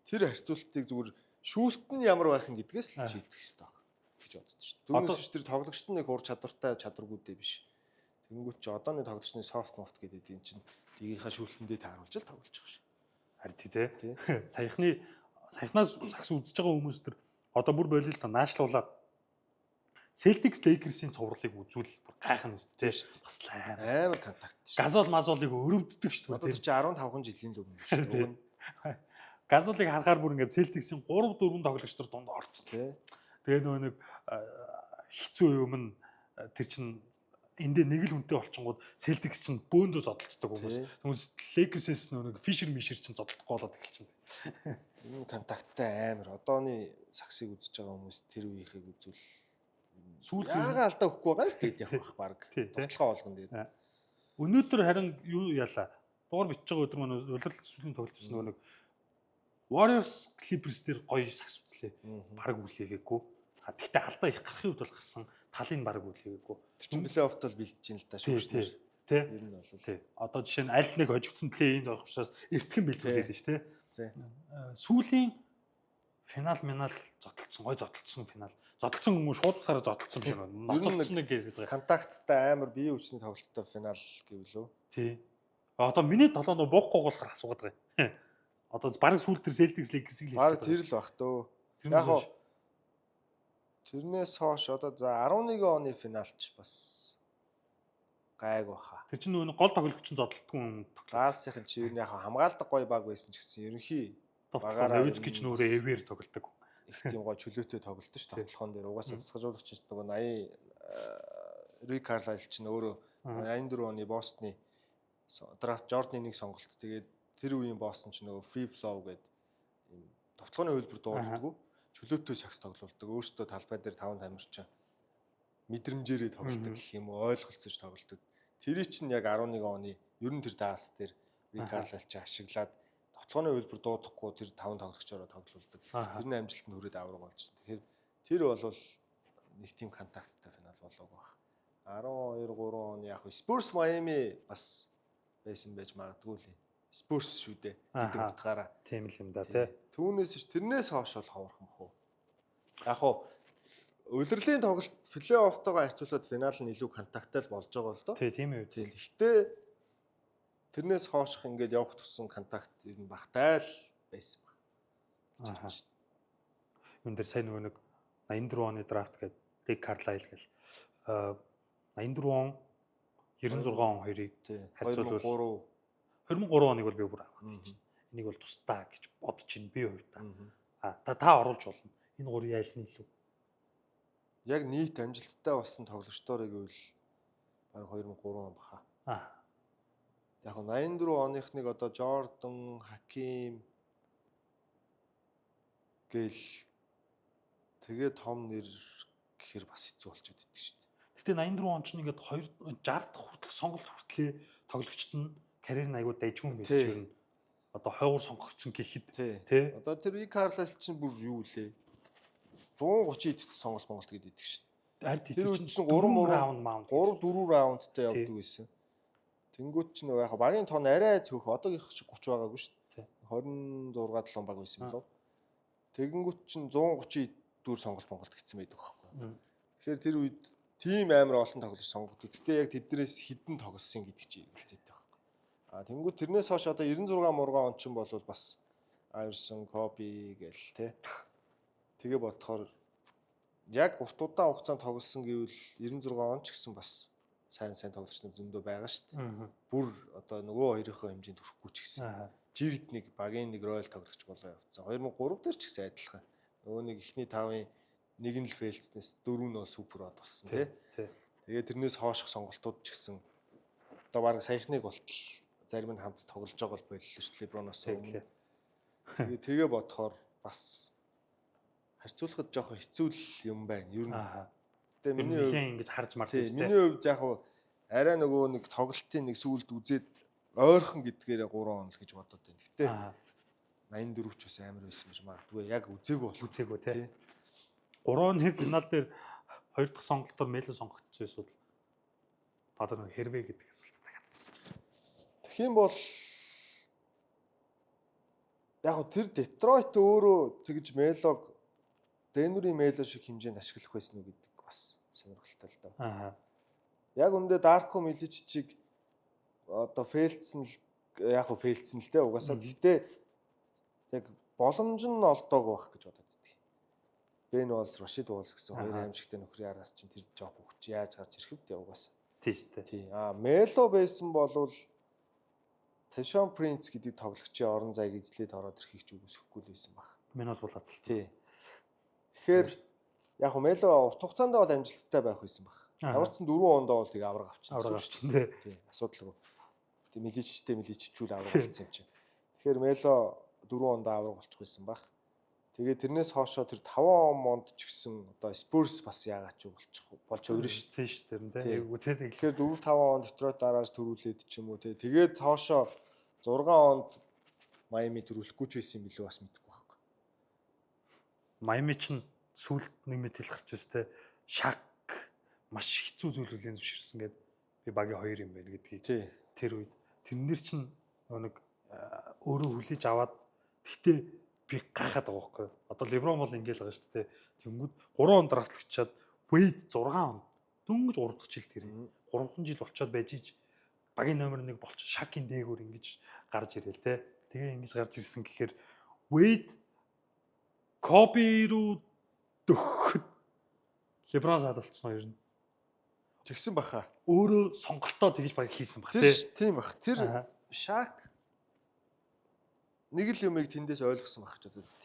тэр харьцуултыг зүгээр шүүлт нь ямар байх юм гэдгээс л шийдэх хэрэгтэй байх гэж боддоо шүү дээ. Түүнээс биш тэр тоглогчд нь нэг ур чадвартай чадваргүйдээ биш. Тэнгүүт чи одооны тоглогчны софт мофт гэдэг энэ чинь лигийнхаа шүүлтэндээ тааруулж л тоглож байгаа шүү. Харин тий. Саяхны саяхнаас сагс үзэж байгаа хүмүүс төр одоо бүр болил та наашлуулад Celtics Lakers-ийн цувралыг үзвэл бүр гайхна үст тий. Бас амар контакт шүү. Газол мазолыг өрөвддөг шүү. Одоо тэр чи 15 жилийн л өмнө шүү дээ. Газолыг харахаар бүр ингээд Celtics-ийн 3 4 тоглогч нар дунд орцсон. Тэгээ нөгөө нэг хэцүү юм нь тэр чин эндээ нэг л хүнтэй болчингууд Celtics чинь бөөндөө зодтолддог хүмүүс. Хүмүүс Lakers-с нөгөө нэг Fisher Misher чинь зодтолдохгүй болоод эхэлчихэв. Энэ контакттай амар. Одооны саксыг үзэж байгаа хүмүүс тэр үеийнхийг үзвэл сүүл яагаад алдаа өгөхгүй байгаа л гээд явах байх баг. Довтлогоо болгоно тэгээд. Өнөөдөр харин юу яалаа? Дугаар бичиж байгаа өдөр маань улирал сүүлийн тоглолт гэсэн нөгөө нэг Warriors Clippers дээр гоё сакс үзлээ. Бараг үлээгээгүй. Гэхдээ алдаа их гарахын үед бол гарсан. Талын бараг үлээгээгүй. Тэр чинь плей-оффт бол бэлдэж ин л та шүү дээ. Тэ. Ер нь бол. Тэ. Одоо жишээ нь аль нэг хожигдсон плей-ин байх учраас эртхэн бэлтгүүлээд байна шүү дээ. Тэ. Сүүлийн финал минал зодтолцсон, гой зодтолцсон финал. Зодтолцсон хүмүүс шууд утгаараа зодтолцсон биш үү? Ноцолцсон нэг гэдэг байгаа. Контакттай амар бие хүчний тоглолттой финал гэвлүү. Тий. Одоо миний толгойн буухгүй болохоор асуугаад байгаа юм. Одоо бараг сүүл тэр Celtics Lakers-ийг л бараг тэр л бах дөө. Яг хоо тэрнээс хойш одоо за 11 оны финалч бас гайг баха. Тэр чинь нөгөө гол тоглогч нь зодтолтгүй юм тоглолт. Даалсынх нь чи ер нь яг хамгаалдаг гоё баг байсан ч гэсэн ерөнхий багаараа Новицки ч нүрээ эвэр тоглодог. Их тийм гоё чөлөөтэй тоглолт ш тоглохон дээр угаасаа засгажуулагч чинь нөгөө 80 Рик Карлайл чинь өөрөө 84 оны Бостны драфт Жорданы нэг сонголт. Тэгээд тэр үеийн Бостон ч нөгөө free flow гэдэг юм довтлооны хувилбар дууддаггүй. Чөлөөтэй сакс тоглолдог. Өөрсдөө талбай дээр 5 тамирчин мэдрэмжээрээ тоглолдог гэх юм уу, ойлголцож тоглолдог. Тэрий чинь яг 11 оны ер нь тэр Даллас дээр Рик Карлайл чи ашиглаад довтлооны хувилбар дуудахгүй тэр 5 тоглогчороо тоглолдог. Тэрний амжилтанд хүрээд авраг болчихсон. Тэгэхээр тэр бол нэг тийм контакттай финал болоог баг. 12 3 он яг Spurs Miami бас байсан байж магадгүй л. Spurs шүү дээ гэдэг утгаараа. Тийм л юм да тий. Түүнээс тэрнээс хойш бол ховорхон бох уу. Яг хуу улирлын тоглолт плей-оффтойгоо харьцуулаад финал нь илүү контакттай л болж байгаа л доо. Тий, тийм үү. Тий. Гэхдээ тэрнээс хооших ингээд явах тусам контакт ер нь багтай л байсан баг. Аа. Юун дээр сайн нөгөө нэг 84 оны драфт гэдэг Рик Карлайл гэл 84 он 96 он хоёрыг харьцуулбал 2003 оныг бол би бүр аваад чинь. Энийг бол тусдаа гэж бодож чинь би хувьдаа. А та оруулж болно. Энэ гурыг аль нь илүү? Яг нийт амжилттай болсон тоглогчдоор гэвэл бараг 2003 он баха. Аа. Яг 84 оныхныг одоо Жордан, Хаким гэл тэгээ том нэр гэхэр бас хэцүү болчиход идэг шүү дээ. Гэтэ 84 он чинь ингээд 60 дахь хүртэл сонголт хүртлээ тоглогчт нь карьер нь айгуу дайжгүй юм байсан чинь одоо хойгуур сонгогдсон гэхэд тий. Одоо тэр И Карлайл чинь бүр юу лээ? 130 идэх сонголт Монголд гэдэг идэг шүү дээ. Харин тэр үед чинь 3 раунд маунт 3 4 раундтай явдаг байсан. Тэнгүүт чинь яг багийн тоон арай цөөх одоогийнх шиг 30 байгаагүй шүү дээ. 26 7 баг байсан болов. Тэгэнгүүт чинь 130 дүүр сонголт Монголд гэсэн байдаг байхгүй. Тэгэхээр тэр үед тийм амар олон тоглогч сонгогддог. Гэтэ яг тэднээс хідэн тоглосон гэдэг чинь хэлцээтэй байхгүй. А тэнгүүт тэрнээс хойш одоо 96 мургаан он чинь бол бас Айверсон, Коби гэл те. Тэгээ бодохоор яг урт удаан хугацаанд тоглосон гэвэл 96 он ч гэсэн бас сайн тоглогч нар зөндөө байгаа шүү дээ. Бүр одоо нөгөө хоёрынхоо хэмжээнд хүрэхгүй ч гэсэн. Жирд нэг багийн нэг ройл тоглогч болоо явцсан. 2003 дээр ч гэсэн адилхан. Нөгөө нэг эхний тавын нэг нь л фейлцнээс дөрөв нь бол супер од болсон тий. Тэгээ тэрнээс хооших сонголтууд ч гэсэн одоо бараг саяхныг болтол зарим нь хамт тоглож байгаа бол боллоо шүү дээ Леброноос өмнө. Тэгээ бодохоор бас харьцуулахад жоохон хэцүү л юм байна. Ер нь. Тэгээ миний хувьд ингэж харж мардаг тийм. Миний хувьд яг арай нөгөө нэг тоглолтын нэг сүүлд үзээд ойрхон гэдгээрээ 3 он л гэж бодод байна. Гэтэ 84 ч бас амар байсан гэж магадгүй. Яг үзээгүй бол үзээгүй тий. 3 оны финал дээр хоёр дахь сонголтоор Мело сонгогдсон асуудал. Одоо нэг хэрвээ гэдэг асуултад хандсан. Тэгэх юм бол яг тэр Детройт өөрөө тэгж Мелог Денверийн Мело шиг хэмжээнд ашиглах байсан уу гэдэг бас сонирхолтой л доо. Аа. Яг үндэ Дарко Миличичийг одоо фейлдсэн л яг хөө фейлдсэн л дээ угаасаа. Гэхдээ яг боломж нь олдоогүй байх гэж бодод байдаг. Бен Уолс, Рашид Уолс гэсэн хоёр аимшигтай нөхрийн араас чинь тэр жоох хөвч яаж гарч ирэх вэ угаасаа. Тийм шүү дээ. Тийм. Аа Мело байсан болвол Тэшон Принц гэдэг тоглогчийн орон зайг эзлээд ороод ирэхийг ч үгүйсэхгүй л байсан баг. Минус бол азалт. Тийм. Тэгэхээр яг хөө Мело урт хугацаанд бол амжилттай байх байсан баг. Ямар ч сан 4 ондоо бол тэгээ авраг авчихсан шүү дээ. Тийм, асуудалгүй. Тэг Миличтэй Миличчүүл авраг болсон юм чинь. Тэгэхээр Мело 4 ондоо авраг болчих байсан баг. Тэгээ тэрнээс хоошоо тэр 5 он монд ч гэсэн одоо Spurs бас яагаад ч болчих болж өрнө шүү дээ. Тийм шүү дээ. Эйгүү тий. Тэгэхээр 4 5 онд Детройт араас төрүүлээд ч юм уу тий. Тэгээд хоошоо 6 онд Майами төрүүлэхгүй ч байсан юм билүү бас мэдэхгүй байхгүй. Майами ч сүүлд нэг мэт хэлэх гарч байсан те. Шак маш хэцүү зүйл хүлээн зөвшөөрсөн гэдэг би багийн хоёр юм байна гэдгийг. Тэр үед тэрнэр чинь нэг өөрөө хүлээж аваад тэгтээ би гайхаад байгаа байхгүй. Одоо Леброн бол ингээл байгаа шүү дээ. Тэнгүүд 3 он драфтлагчаад Вейд 6 он дөнгөж 3 дахь жил тэр 3 жил болчоод байж ич багийн номер 1 болч Шакийн дээгүүр ингэж гарч ирэл те. Тэгээ ингэж гарч ирсэн гэхээр Вейд Коби руу дөхөхөд Леброн саадалцсан хоёр нь. Тэгсэн баха. Өөрөө сонголтоо тэгж баг хийсэн баг те. Тийм бах. Тэр Шак нэг л юмыг тэндээс ойлгосон байх гэж бодод.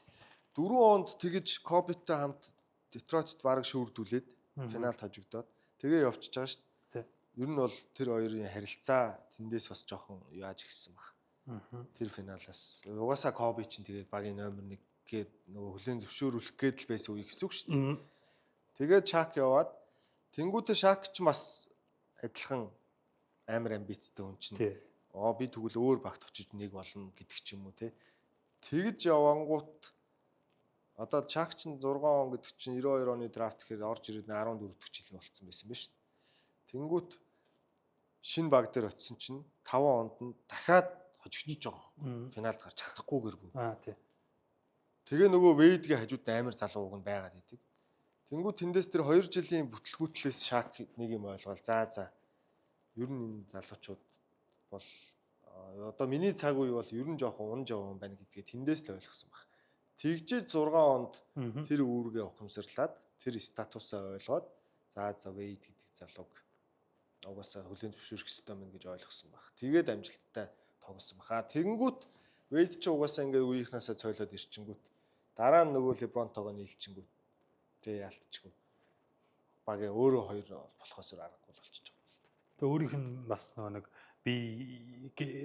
4 онд тэгж Кобитой хамт Детройтд бараг шүүрдүүлээд финалд хожигдоод тэгээ явчихж байгаа шүү дээ. Ер нь бол тэр хоёрын харилцаа тэндээс бас жоохон яаж гисэн баг. Тэр финалаас угаасаа Коби чинь тэгээд багийн номер 1 гээд нөгөө хүлээн зөвшөөрүүлэх гээд л байсан үе гэсэн үг шүү дээ. Тэгээд Шак яваад тэнгуүтэ Шак ч бас адилхан амар амбицтай хүн чинь. Аа би тэгвэл өөр багт очиж нэг болно гэдэг ч юм уу те. Тэгж явангуут одоо Чак чинь 6 он гэдэг чинь 92 оны драфт гэхээр орж ирээд 14 дахь жил нь болцсон байсан ба шүү дээ. Тэнгүүт шинэ баг дээр очисон чинь 5 онд нь дахиад хожигдож байгаа байхгүй. Финалд гарч чадахгүйгээр бүү. Аа тий. Тэгээ нөгөө Вейдгийн хажууд амар залуу уг нь байгаад идэг. Тэнгүү тэндээс тэр 2 жилийн бүтлгүүтлээс Шак нэг юм ойлгоол. За. Ер нь энэ залуучууд бол одоо миний цаг үе бол ер нь жоохон унж яваа юм байна гэдгээ тэндээс л ойлгосон баг. Тэгжиж 6 онд тэр үүргээ ухамсарлаад тэр статусаа ойлгоод за Вейд гэдэг залууг угаасаа хүлээн зөвшөөрөх ёстой мэн гэж ойлгосон баг. Тэгээд амжилттай тоглосон баха. Тэгэнгүүт Вейд ч угаасаа ингээ үеийнхнээсээ цойлоод ирчингүүт дараа нь нөгөө Лебронтойгоо нийлчингүүт тэг яалтчгүй. Багийн өөрөө хоёр болохоос аргагүй болчихж байгаа юм л та. Тэгээ өөрийнх нь бас нөгөө нэг би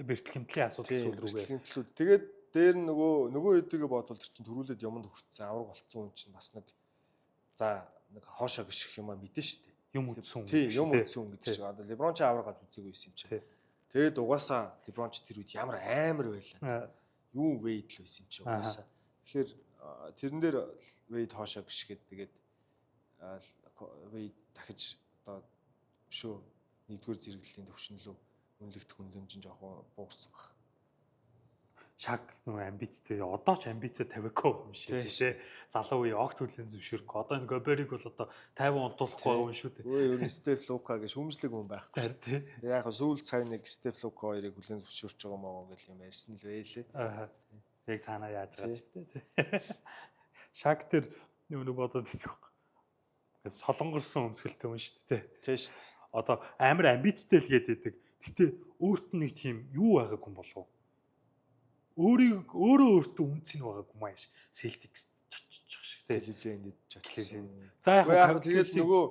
бэртэл хэмтлийн асуудал сүүл рүүгээ. Хэмтлүүд. Тэгээд дээр нь нөгөө хэдийгээ бодвол тэр чинь төрүүлээд юмд хүртсэн авраг болцсон хүн чинь бас нэг за нэг хоошоо гიშх юм а мэдэн штэ. Юм үтсэн хүн. Тийм, юм үтсэн хүн гэдэг шиг. Одоо Леброн ч авраг авч үзээгүй байсан юм чинь. Тэгээд угаасаа Леброн ч тэр үед ямар амар байлаа. Юу Вейд л байсан юм чи угаасаа. Тэгэхээр тэрэн дээр Вейд хоошоо гიშгээд тэгээд Вейд дахиж одоо өшөө нэгдүгээр зэрэглэлийн төвшин лөө үнэлэгдэх үнэлэмж нь жоохон буурсан баг. Шаг нөгөө амбицтэй одоо ч амбицээ тавиагүй юм шиг тий. Залуу үе огт хүлээн зөвшөөрөхгүй. Одоо энэ Гобериг бол одоо 50 унтуулахгүй байгаа юм шүү дээ. Өө ер нь Стеф Лука гэж шүмжлэг хүн байхгүй. Тий. Яг сүүл цай нэг Стеф Лука хоёрыг хүлээн зөвшөөрч байгаа маа гэл юм ярьсан л байлээ. Аа. Яг цаанаа яаж байгаа ч тий. Шаг тэр нөгөө нэг бодоод идэх байхгүй. Солонгорсон өмсгөлтэй хүн шүү дээ. Тий шүү дээ. Одоо амар амбицтай л гээд байдаг. Гэтэ өөрт нь нэг тийм юу байгаагүй юм болов уу? Өөрөө өөртөө үнцэн байгаагүй юм ааш. Celtics чоччих шиг тий. Cleveland-д чочсон. За яг тэгэл нөгөө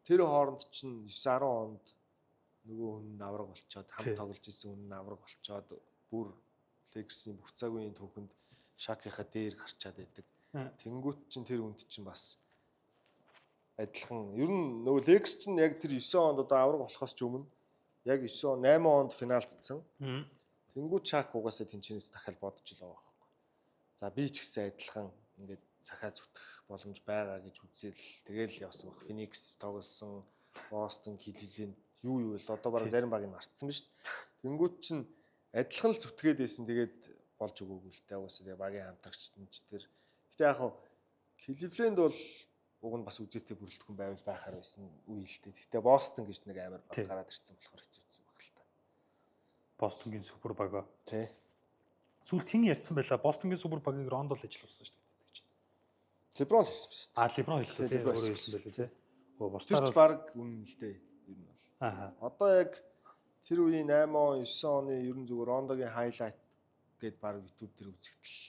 тэр хооронд чинь 9 10 онд нөгөө хүн авраг болчоод хамт тоглож исэн хүн авраг болчоод бүр Lakers-ийн бүх цаг үеийн түүхэнд Шакийнхаа дээр гарчаад байдаг. Тэнгүүт чинь тэр хүнд чинь бас адилхан. Ер нь нөгөө Lakers чинь яг тэр 9 онд одоо авраг болохоос ч өмнө яг 9 он 8 онд финалдсан. Тэнгүүт Шак угаасаа тэнчнээс дахиад бодож л байгаа байхгүй. За би ч гэсэн адилхан ингээд цахиа зүтгэх боломж байгаа гэж үзэл тэгэл явсан баг. Phoenix тоглосон, Boston, Cleveland юу л одоо бараг зарим баг нь мартсан ба шүү дээ. Тэнгүүт чинь адилхан л зүтгээд байсан. Тэгээд болж өгөөгүй л дээ. Угаасаа тэгээ багийн хамтрагчд нь ч тэр. Гэтэ яг хав Cleveland бол уг нь бас үзээтэй бүрэлдэхүүн байвал байхаар байсан үе л дээ. Гэтэ Boston гэж нэг амар баг гараад ирсэн болохоор хэцүүсэн баг л та. Бостонгийн супер баг. Тий. Сүүлд хэн ярьсан байлаа? Бостонгийн супер багийг Рондо л ажиллуулсан шүү дээ. Леброн хийсэн шүү дээ. А Леброн хэлсэн тий. Өөрөө хэлсэн байлаа тий. Өө бусдаар тэр ч баг үнэн л дээ. Ер нь бол. Аа. Одоо яг тэр үеийн 8 он, 9 оны ер нь зүгээр Рондогийн хайлайт гээд баг YouTube дээр үзэгдэл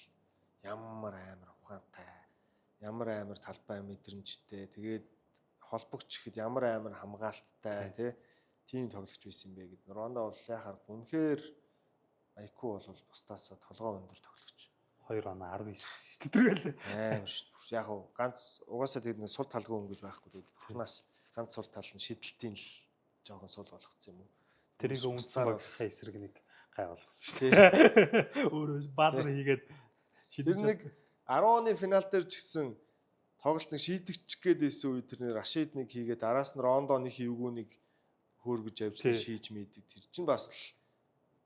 ямар амар ухаантай, ямар амар талбай мэдрэмжтэй, тэгээд холбогч ихэд ямар амар хамгаалттай тий. Тийм тоглогч байсан юм бэ гэдэг. Рондо бол яхаар үнэхээр IQ бол бусдаасаа толгой өндөр тоглогч. 2 оноо 19 ассист тэргээл. Амар шүү дээ. Яг уу ганц угаасаа тэгээд нэг сул талгүй хүн гэж байхгүй тэгээд бурхнаас ганц сул тал нь шидэлтийн л жоохон сул болгоцсон юм уу. Тэрийг үндсэн багийнхаа эсрэг нэг гай болгосон шүү дээ. Өөрөө баазар хийгээд шидэж. Тэр нэг 10 оны финал дээр ч гэсэн тоглолт нэг шийдэгч гээд байсан үе тэр нэг Рашид нэг хийгээд араас нь Рондо нэг хийвгүү нэг хөөргөж авч шийж мэддэг. Тэр чинь бас л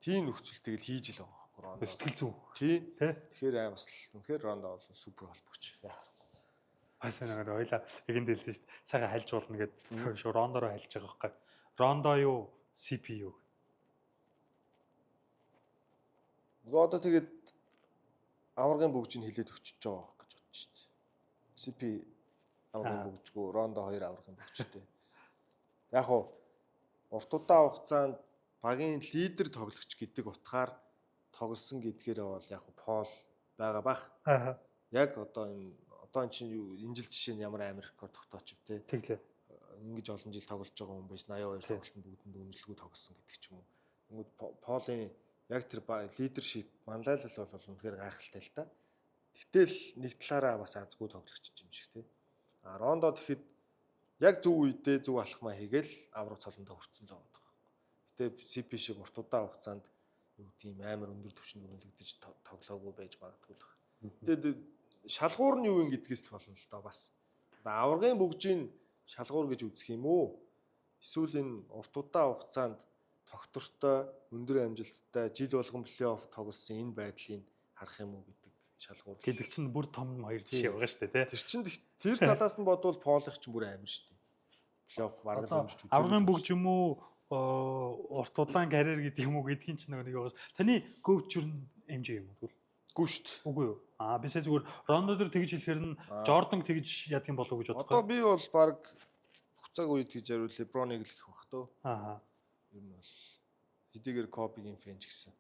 тийм нөхцөл тэгэл хийж л байгаа байхгүй Рондо. Сэтгэл зүйн. Тийм. Тэгэхээр бас л үнэхээр Рондо бол супер холбогч. Бас нэг ойлаа эгэнд хэлсэн шүү дээ. Сайхан хальж уулна гэд шууд Рондороо хальж байгаа байхгүй. Рондо юу? CPU. Нөгөө одоо тэгээд аваргын бүгжийг хилээд өчөж байгаа байх гэж бодож шүү дээ. CP аваргын бүгжгүй, Рондо 2 аваргын бүгжтэй. Яг хуу урт удаан хугацаанд багийн лидер тоглогч гэдэг утгаар тоглосон гэдгээр бол яг Пол байгаа бах. Аа. Яг одоо энэ одоо эн чинь юу энэ жил жишээ нь ямар амар рекорд тогтооч вэ те. Тэглээ. Ингэж олон жил тоглож байгаа хүн байж 82 тоглолтод бүгдэнд үнэлгүй тоглосон гэдэг ч юм уу. Тэнгүүд Полын яг тэр лидершип манлайлал бол үнэхээр гайхалтай л та. Гэтэл нэг талаараа бас азгүй тоглогч юм шиг те. А Рондо тэгэхэд яг зөв үедээ зөв алхмаа хийгээл авраг цолондоо хүртсэн л байгаа байхгүй. Гэтэ CP шиг урт удаан хугацаанд юу тийм амар өндөр түвшинд үнэлэгдэж тоглоогүй байж магадгүй л. Тэгээд шалгуур нь юу юм гэдгээс л болно л доо бас. Одоо аваргын бүгжийг шалгуур гэж үзэх юм уу? Эсвэл энэ урт удаан хугацаанд тогтвортой, өндөр амжилттай жил болгон плей-офф тоглосон энэ байдлыг харах юм уу гэдэг шалгуур. Гэдэг чинь бүр том хоёр жишээ байгаа шүү дээ, тий. Тэр чинь тэр талаас нь бодвол Полих чинь бүр амар шүү дээ. Плей-офф бараг л өмжиж үзээ. Аврагын бүгж юм уу, урт удаан карьер гэдэг юм уу гэдгийн чинь нэг байгаа. Таны GOAT юу MJ юм уу тэгвэл? Үгүй шүү дээ. Үгүй юу? Аа би сая зүгээр Рондо дээр тэгж хэлэхэр нь Жордан тэгж яадаг юм болов уу гэж бодох. Одоо би бол баг бүх цаг үед гэж яриул Леброныг л гэх бах төө. Аа. Ер нь бол хэдийгээр Кобигийн фэн ч гэсэн.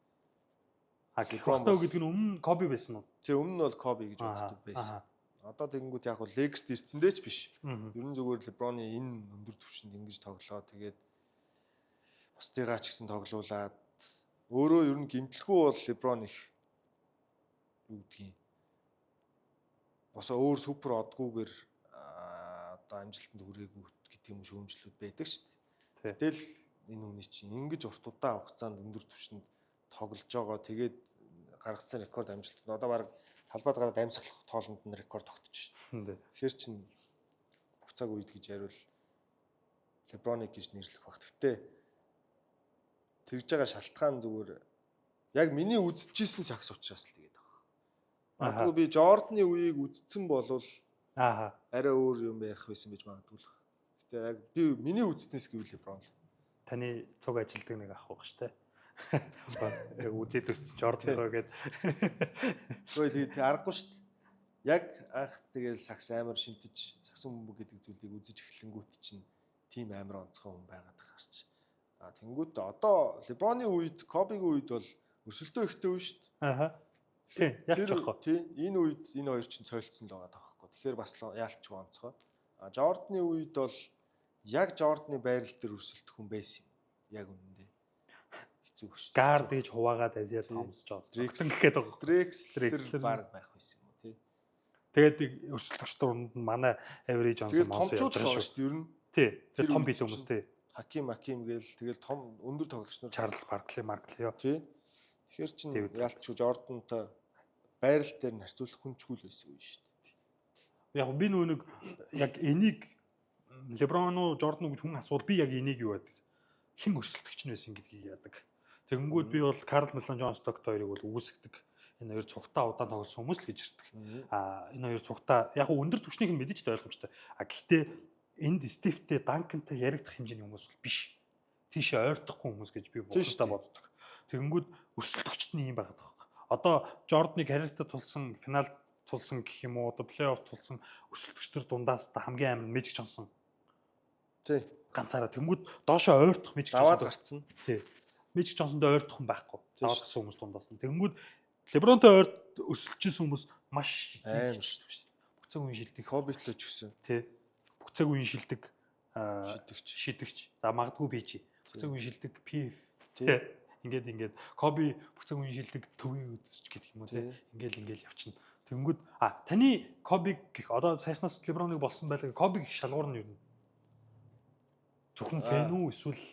А гэх бах төө гэдэг нь өмнө Коби байсан уу? Тий, өмнө нь бол Коби гэж боддог байсан. Одоо тэгэнгүүт яг бол Лейкерст ирсэндээ ч биш. Ер нь зүгээр Леброны энэ өндөр түвшинд ингэж тоглоо. Тэгээд бусдыгаа ч гэсэн тоглуулад өөрөө ер нь гимтлэхүү бол Леброн их юу гэдгийг босоо өөр супер одгүйгээр одоо амжилтанд хүрээгүй гэдэг юм шүүмжлүүд байдаг шүү дээ. Гэтэл энэ хүний чинь ингэж урт удаан хугацаанд өндөр түвшинд тоглож байгаа. Тэгээд гаргасан рекорд амжилтанд одоо баг талбайд гараад амьсгалах тоолонд нь рекорд тогтож шүү дээ. Тэгэхээр чин бүх цаг үед гэж яриул Леброныг гэж нэрлэх баг. Гэхдээ тэгж байгаа шалтгаан зүгээр яг миний үзчихсэн сакс учраас л тэгээд байгаа. Магадгүй би Жорданы үеийг үзсэн болвол арай өөр юм ярих байсан гэж магадгүй л. Гэтэ яг би миний үзснээс гэвэл Леброн л. Таны цуг ажилдаг нэг ах байх шүү дээ. Яг үзээд өссөн Жордан гээд. Үгүй тэгээд аргагүй шүү дээ. Яг анх тэгэл сакс амар шимтэж саксан бөмбөг гэдэг зүйлийг үзэж эхлэнгүүт чинь тийм амар онцгой хүн байгаад харч. А тэнгүүт одоо Леброны үед, Кобигийн үед бол өрсөлдөө ихтэй үе шүү дээ. Аа. Тийм, ялч байхгүй. Тийм, энэ үед энэ хоёр чинь цойлцсон л байгаа таахгүй. Тэгэхээр бас яалчгүй онцгой. А Жорданы үед бол яг Жорданы байрал дээр өрсөлдөх хүн байсан юм. Яг үнэндээ. Хэцүү шүү. Гард гэж хуваагаад Азиар Томс Джонс. Дрекслер гэх гээд байгаа. Дрекслер баг байх байсан юм уу тий. Тэгээд өрсөлдөгч дунд нь манай Avery Johnson Монс явж байгаа шүү дээ ер нь. Тий. Тэр том бил хүмүүс тий. Хаким гээл тэгэл том өндөр тоглогч нар Чарльз Баркли, Маркли ёо. Тий. Тэгэхээр чин яалтчгүй Жордантай байрал дээр нь харьцуулах хүнчгүй л байсан үе шүү дээ. Яг би нөө нэг яг энийг Леброн уу Жордан уу гэж хүн асуул би яг энийг юу яадаг. Хэн өрсөлдөгч нь байсан гэдгийг яадаг. Тэгэнгүүт би бол Карл Мелон Джон Стокт хоёрыг бол үгүйсгдэг. Энэ хоёр цугтаа удаан тоглосон хүмүүс л гэж ирдэг. Аа энэ хоёр цугтаа яг өндөр түвшнийг нь мэдээж ойлгомжтой. А гэхдээ энд Стивтэй Данкантай яригдах хэмжээний хүмүүс бол биш. Тийшээ ойртохгүй хүмүүс гэж би боддог боддог. Тэгэнгүүт өрсөлдөгчд нь юм байгаад байгаа. Одоо Жорданы карьертаа тулсан финал тулсан гэх юм уу одоо плей-офф тулсан өрсөлдөгчдөр дундаас та хамгийн амар Мэжик Джонсон. Тий. Ганцаараа тэнгүүд доошоо ойртох Мэжик Джонсон даваад гарцсан. Тий. Мэжик Джонсонд ойртох хүн байхгүй. Даваад гарсан хүмүүс дундаас нь. Тэнгүүд Лебронтой ойрт өрсөлдөжсэн хүмүүс маш амар шүү дээ. Бүх цаг үеийн шилдэг. Кобитой ч гэсэн. Тий. Бүх цаг үеийн шилдэг шидэгч. За магадгүй PG. Бүх цаг үеийн шилдэг PF. Тий. Ингээд Коби бүх цаг үеийн шилдэг төвийн өдөсч гэдэг юм уу тий. Ингээл явчихна. Тэнгүүд таны Коби гэх одоо саяхнаас Леброныг болсон байлгаа Коби гэх шалгуур нь юу вэ? Зөвхөн фэн үү эсвэл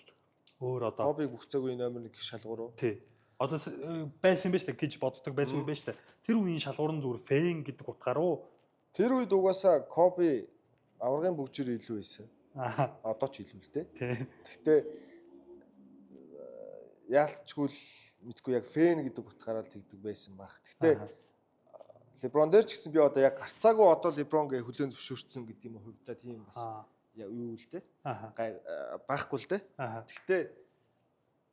өөр одоо Кобиг бүх цаг үеийн номер 1 гэх шалгуур уу? Тий. Одоо байсан юм байна шүү дээ гэж боддог байсан үе байна шүү дээ. Тэр үеийн шалгуур нь зүгээр фэн гэдэг утгаар уу? Тэр үед угаасаа Коби аваргын бүгжээр илүү байсан. Аа. Одоо ч илүү л дээ. Тий. Гэхдээ яалтчгүй л мэдгүй яг фэн гэдэг утгаараа л тэгдэг байсан баг. Гэхдээ Леброн дээр ч гэсэн би одоо яг гарцаагүй одоо Леброн гэ хүлээн зөвшөөрсөн гэдэг юм хувьдаа тийм бас юу л дээ. Байхгүй л дээ. Гэхдээ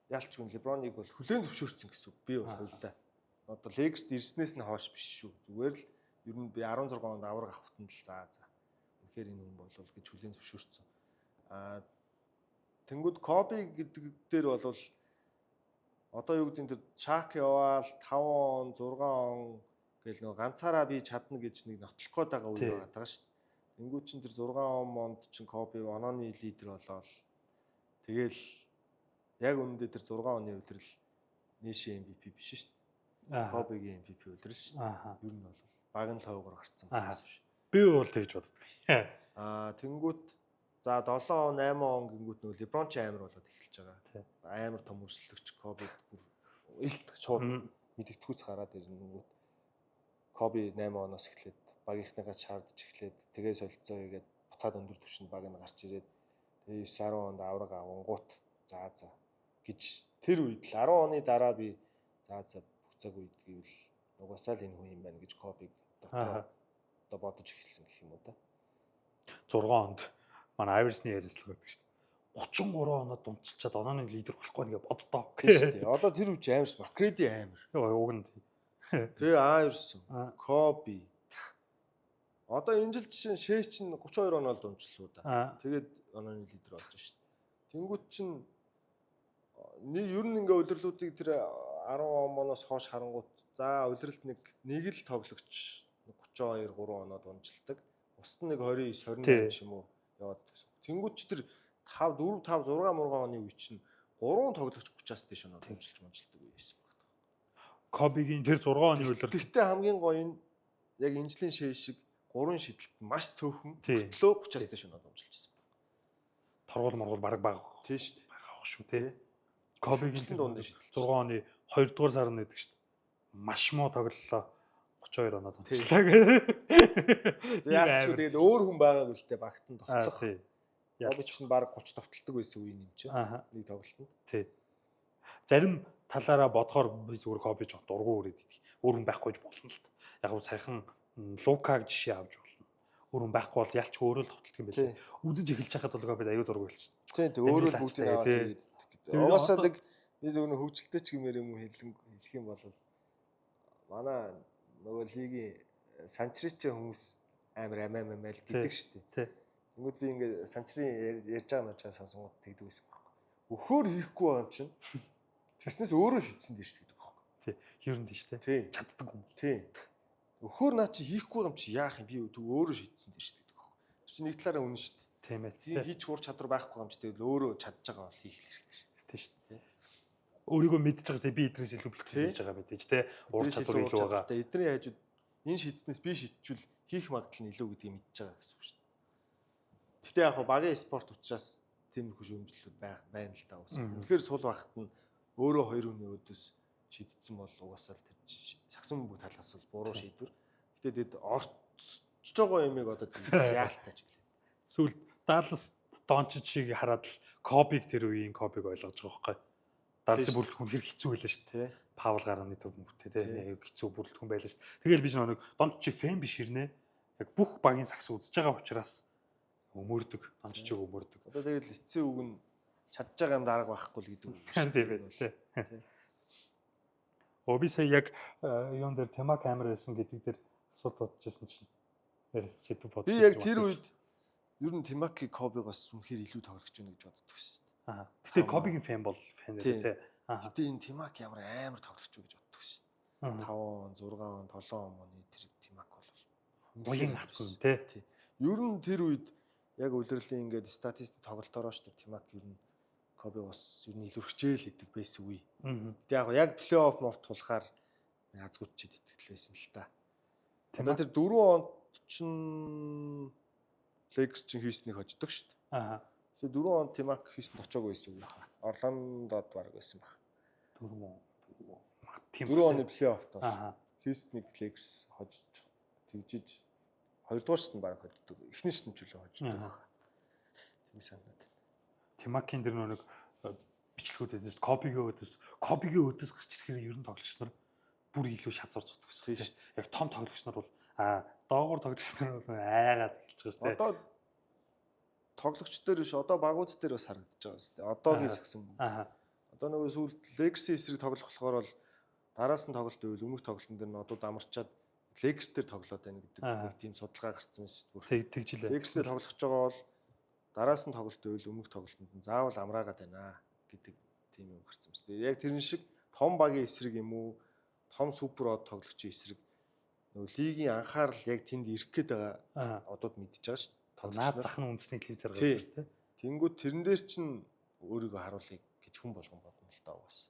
ялчгүй Леброныг бол хүлээн зөвшөөрсөн гэсэн үг би бол хувьдаа. Одоо Лейкерст ирснээс нь хойш биш шүү. Зүгээр л ер нь би 16 онд аварга авахт нь л за. Үнэхээр энэ хүн болов гэж хүлээн зөвшөөрсөн. Аа тэнгууд Коби гэдэг дээр бол одоо юу гэдэг нь тэр Шак яваал 5 он 6 он гэл нөгөө ганцаараа би чадна гэж нэг нотлох гээд байгаа үе байгаа шүү дээ. Тэнгүүд чин тэр 6 он монд чин Коби онооны лидер болоод тэгэл яг үнэндээ тэр 6 оны удирдал Нэши MVP биш шүү дээ. Кобигийн MVP удирдал шүү дээ. Ер нь бол баг нь л хойгоор гарцсан байсан шүү. Би бол тэгж боддог. Аа тэнгүүт за 7 он 8 он гингүүт нөгөө Леброн ч амар болоод эхэлж байгаа. Амар том өрсөлдөгч Коби бүр илт шууд мэдэгдэхүүц гараад ирэнгүүт Коби 8 оноос эхлээд багийнхныгаа шаардж эхлээд тэгээ солилцоо хийгээд буцаад өндөр түвшинд баг нь гарч ирээд Тэгээ 9 10 онд авраг авангуут за за гэж тэр үед л 10 оны дараа би за за бүх цаг үед гэвэл угаасаа л энэ хүн юм байна гэж Кобиг дотор одоо бодож эхэлсэн гэх юм уу да. 6 онд манай Айверсны ярилцлага гэдэг шүү дээ. 33 оноо дунчилчаад онооны лидер болохгүй нэгэ боддоо. Тийм шүү дээ. Одоо тэр үеч амар шүү. Макреди амар. Йоо уг нь. Тэгээ Айверсон, Коби. Одоо энэ жил жишээ нь Шээ чинь 32 оноо л дунчлаа да. Тэгээд онооны лидер болж шүү дээ. Тэнгүүт чинь нэг ер нь ингээ улирлуудыг тэр 10 он моноос хойш харангуут за улиралд нэг л тоглогч 32 3 оноо дунжилдаг. Бусд нь нэг 29 28 ч юм уу яваад гэсэн. Тэнгүүт ч тэр 5 4 5 6 мургаан оны үе чинь 3 тоглогч 30-аас дээш оноо дунжилж мунжилдаг үе байсан баг. Кобигийн тэр 6 оны улирал. Гэхдээ хамгийн гоё нь яг энэ жилийн шээ шиг 3 шидэлт маш цөөхөн хөтлөө 30-аас дээш оноо дунжилж байсан баг. Торгуул моргуул бараг баг. Тийм шүү дээ. Байх шүү тий. Кобигийн дунд шидэлт 6 оны 2 дугаар сар нь гэдэг шүү дээ. Маш муу тоглолоо. 32 оноо дунчлаа гэ. Яг ч тэгээд өөр хүн байгаагүй л дээ багт нь тогтцох. Коби ч баг 30 тогтолдог байсан үе юм чинь. Нэг тоглолтод. Тий. Зарим талаараа бодохоор би зүгээр Коби жоох дургу үрээд идэх. Өөр хүн байхгүй ч болно л та. Яг нь саяхан Лукаг жишээ авч болно. Өөр хүн байхгүй бол ялч өөрөө л тогтолдог юм байлээ. Үзэж эхэлж байхад бол Коби аюу дургу хэлсэн. Тий, тий өөрөө л бүгдийг аваад тэгээд гэдэг. Угаасаа нэг би зөвхөн хөгжилтэй ч гэмээр юм уу хэлэх юм бол манай нөгөө лигийн санчрич хүмүүс амар амиа амиа л гэдэг шүү дээ. Тэнгүүд би ингээд санчрын ярьж байгаа мачаа сонсонгууд тэгдэг байсан байхгүй. Өхөөр хийхгүй байгаа юм чинь. Тэгснээс өөрөө шийдсэн дээ шүү гэдэг байхгүй. Тий. Ер нь тийм шүү дээ. Чаддаг юм. Тий. Өхөөр наа чи хийхгүй байгаа юм чи яах юм би төг өөрөө шийдсэн дээ шүү гэдэг байхгүй. Тэр чинь нэг талаараа үнэн шүү дээ. Тийм ээ. Тийм хийж хур чадвар байхгүй юм чи тэгэл өөрөө чадж байгаа бол хийх хэрэгтэй. Тийм шүү дээ. Өөрийгөө мэдж байгаа чинь би эдрээс илүү бэлтгэл хийж байгаа мэдээж те. Ур чадвар илүү байгаа. Эдний хажууд энэ шийдснээс би шийдчихвэл хийх магадлал нь илүү гэдгийг мэдж байгаа гэсэн үг шүү дээ. Гэтэ яг хаа багийн спорт учраас тиймэрхүү шүүмжлэлүүд байна л да. Үнэхээр сул багт нь өөрөө хоёр хүний өөдөөс шийдсэн бол угаасаа л тэр сагсан бөмбөг талаас бол буруу шийдвэр. Гэтэ тэд орцож байгаа юмыг одоо тэгээс яалтаач билээ. Сүүлд Даллас Дончич шиг хараад л Кобиг тэр үеийн Кобиг ойлгож байгаа байхгүй. Далласын бүрэлдэхүүн хэр хэцүү байлаа шүү дээ. Паул гарааны төв мөвтэй те хэцүү бүрэлдэхүүн байлаа шүү дээ. Тэгэл би нэг Дончич фэн биш ирнэ. Яг бүх багийн сагс үзэж байгаа учраас өмөрдөг, Дончичийг өмөрдөг. Одоо тэгэл эцсийн үг нь чадж байгаа юм дарга байхгүй л гэдэг үг шүү дээ. Тийм. Оо би сая яг юун дээр тема камер байсан гэдэг дээр асуулт бодчихсон чинь нэр сэдв бодож. Би яг тэр үед ер нь Тимаки Кобигоос үнэхээр илүү тоглогч байна гэж боддог байсан. Аа. Гэтэ Кобигийн фэн бол фэн дээ тий. Аа. Гэтэ энэ Тимак ямар амар тоглогч вэ гэж боддог байсан. 5 он, 6 он, 7 он оны тэр Тимак бол уян хатсан тий. Тий. Ер нь тэр үед яг улирлын ингээд статистик тоглолтоороо ш тэр Тимак ер нь Кобигоос ер нь илүү хичээл хийдэг байсан үе. Гэтэ яг плей-офф моф тулахаар азгуудчихэд итгэл байсан л та. Одоо тэр 4 онд чинь Lakers чинь Houston-ыг хождог шүү дээ. Аа. Тэгээ 4 онд Тимак Houston очоогүй байсан юм хаа. Орландод баг байсан баг. 4 он. Тийм. 4 оны плей-оффт. Аа. Houston-ыг Lakers хожиж тэгжиж 2 дугаар шатнд баг хождог. Эхний шатнд ч үлээ хождог баг. Тийм санагдаад. Тимакийн тэр нэг бичлэгүүд эзэс Кобигийн өөдөөс гарч ирэхээр ер нь тоглогч нар бүр илүү шазуур зутдаг гэсэн. Тийм шүү дээ. Яг том тоглогч нар бол доогуур тоглогч нар бол айгаад эхэлж байгаа шүү дээ. Одоо тоглогч дээр биш одоо багууд дээр бас харагдаж байгаа шүү дээ. Одоогийн сагсан бөмбөг. Аа. Одоо нөгөө сүүлд Lakers-ийн эсрэг тоглох болохоор бол дараас нь тоглолт байвал өмнөх тоглолтын дээр нь одууд амарчаад Lakers дээр тоглоод байна гэдэг нэг тийм судалгаа гарцсан байсан шүү дээ. Тэгж лээ. Lakers дээр тоглох гэж байгаа бол дараас нь тоглолт байвал өмнөх тоглолтод нь заавал амраагаад байна гэдэг тийм юм гарцсан шүү дээ. Яг тэрэн шиг том багийн эсрэг юм уу том супер од тоглогчийн эсрэг нөгөө лигийн анхаарал яг тэнд ирэх гээд байгаа одууд мэдж байгаа шүү дээ. Наад зах нь үндэсний телевизээр гарч шүү дээ. Тэнгүүд тэрэн дээр чинь өөрийгөө харуулъя гэж хүн болгон бодно л даа угаас.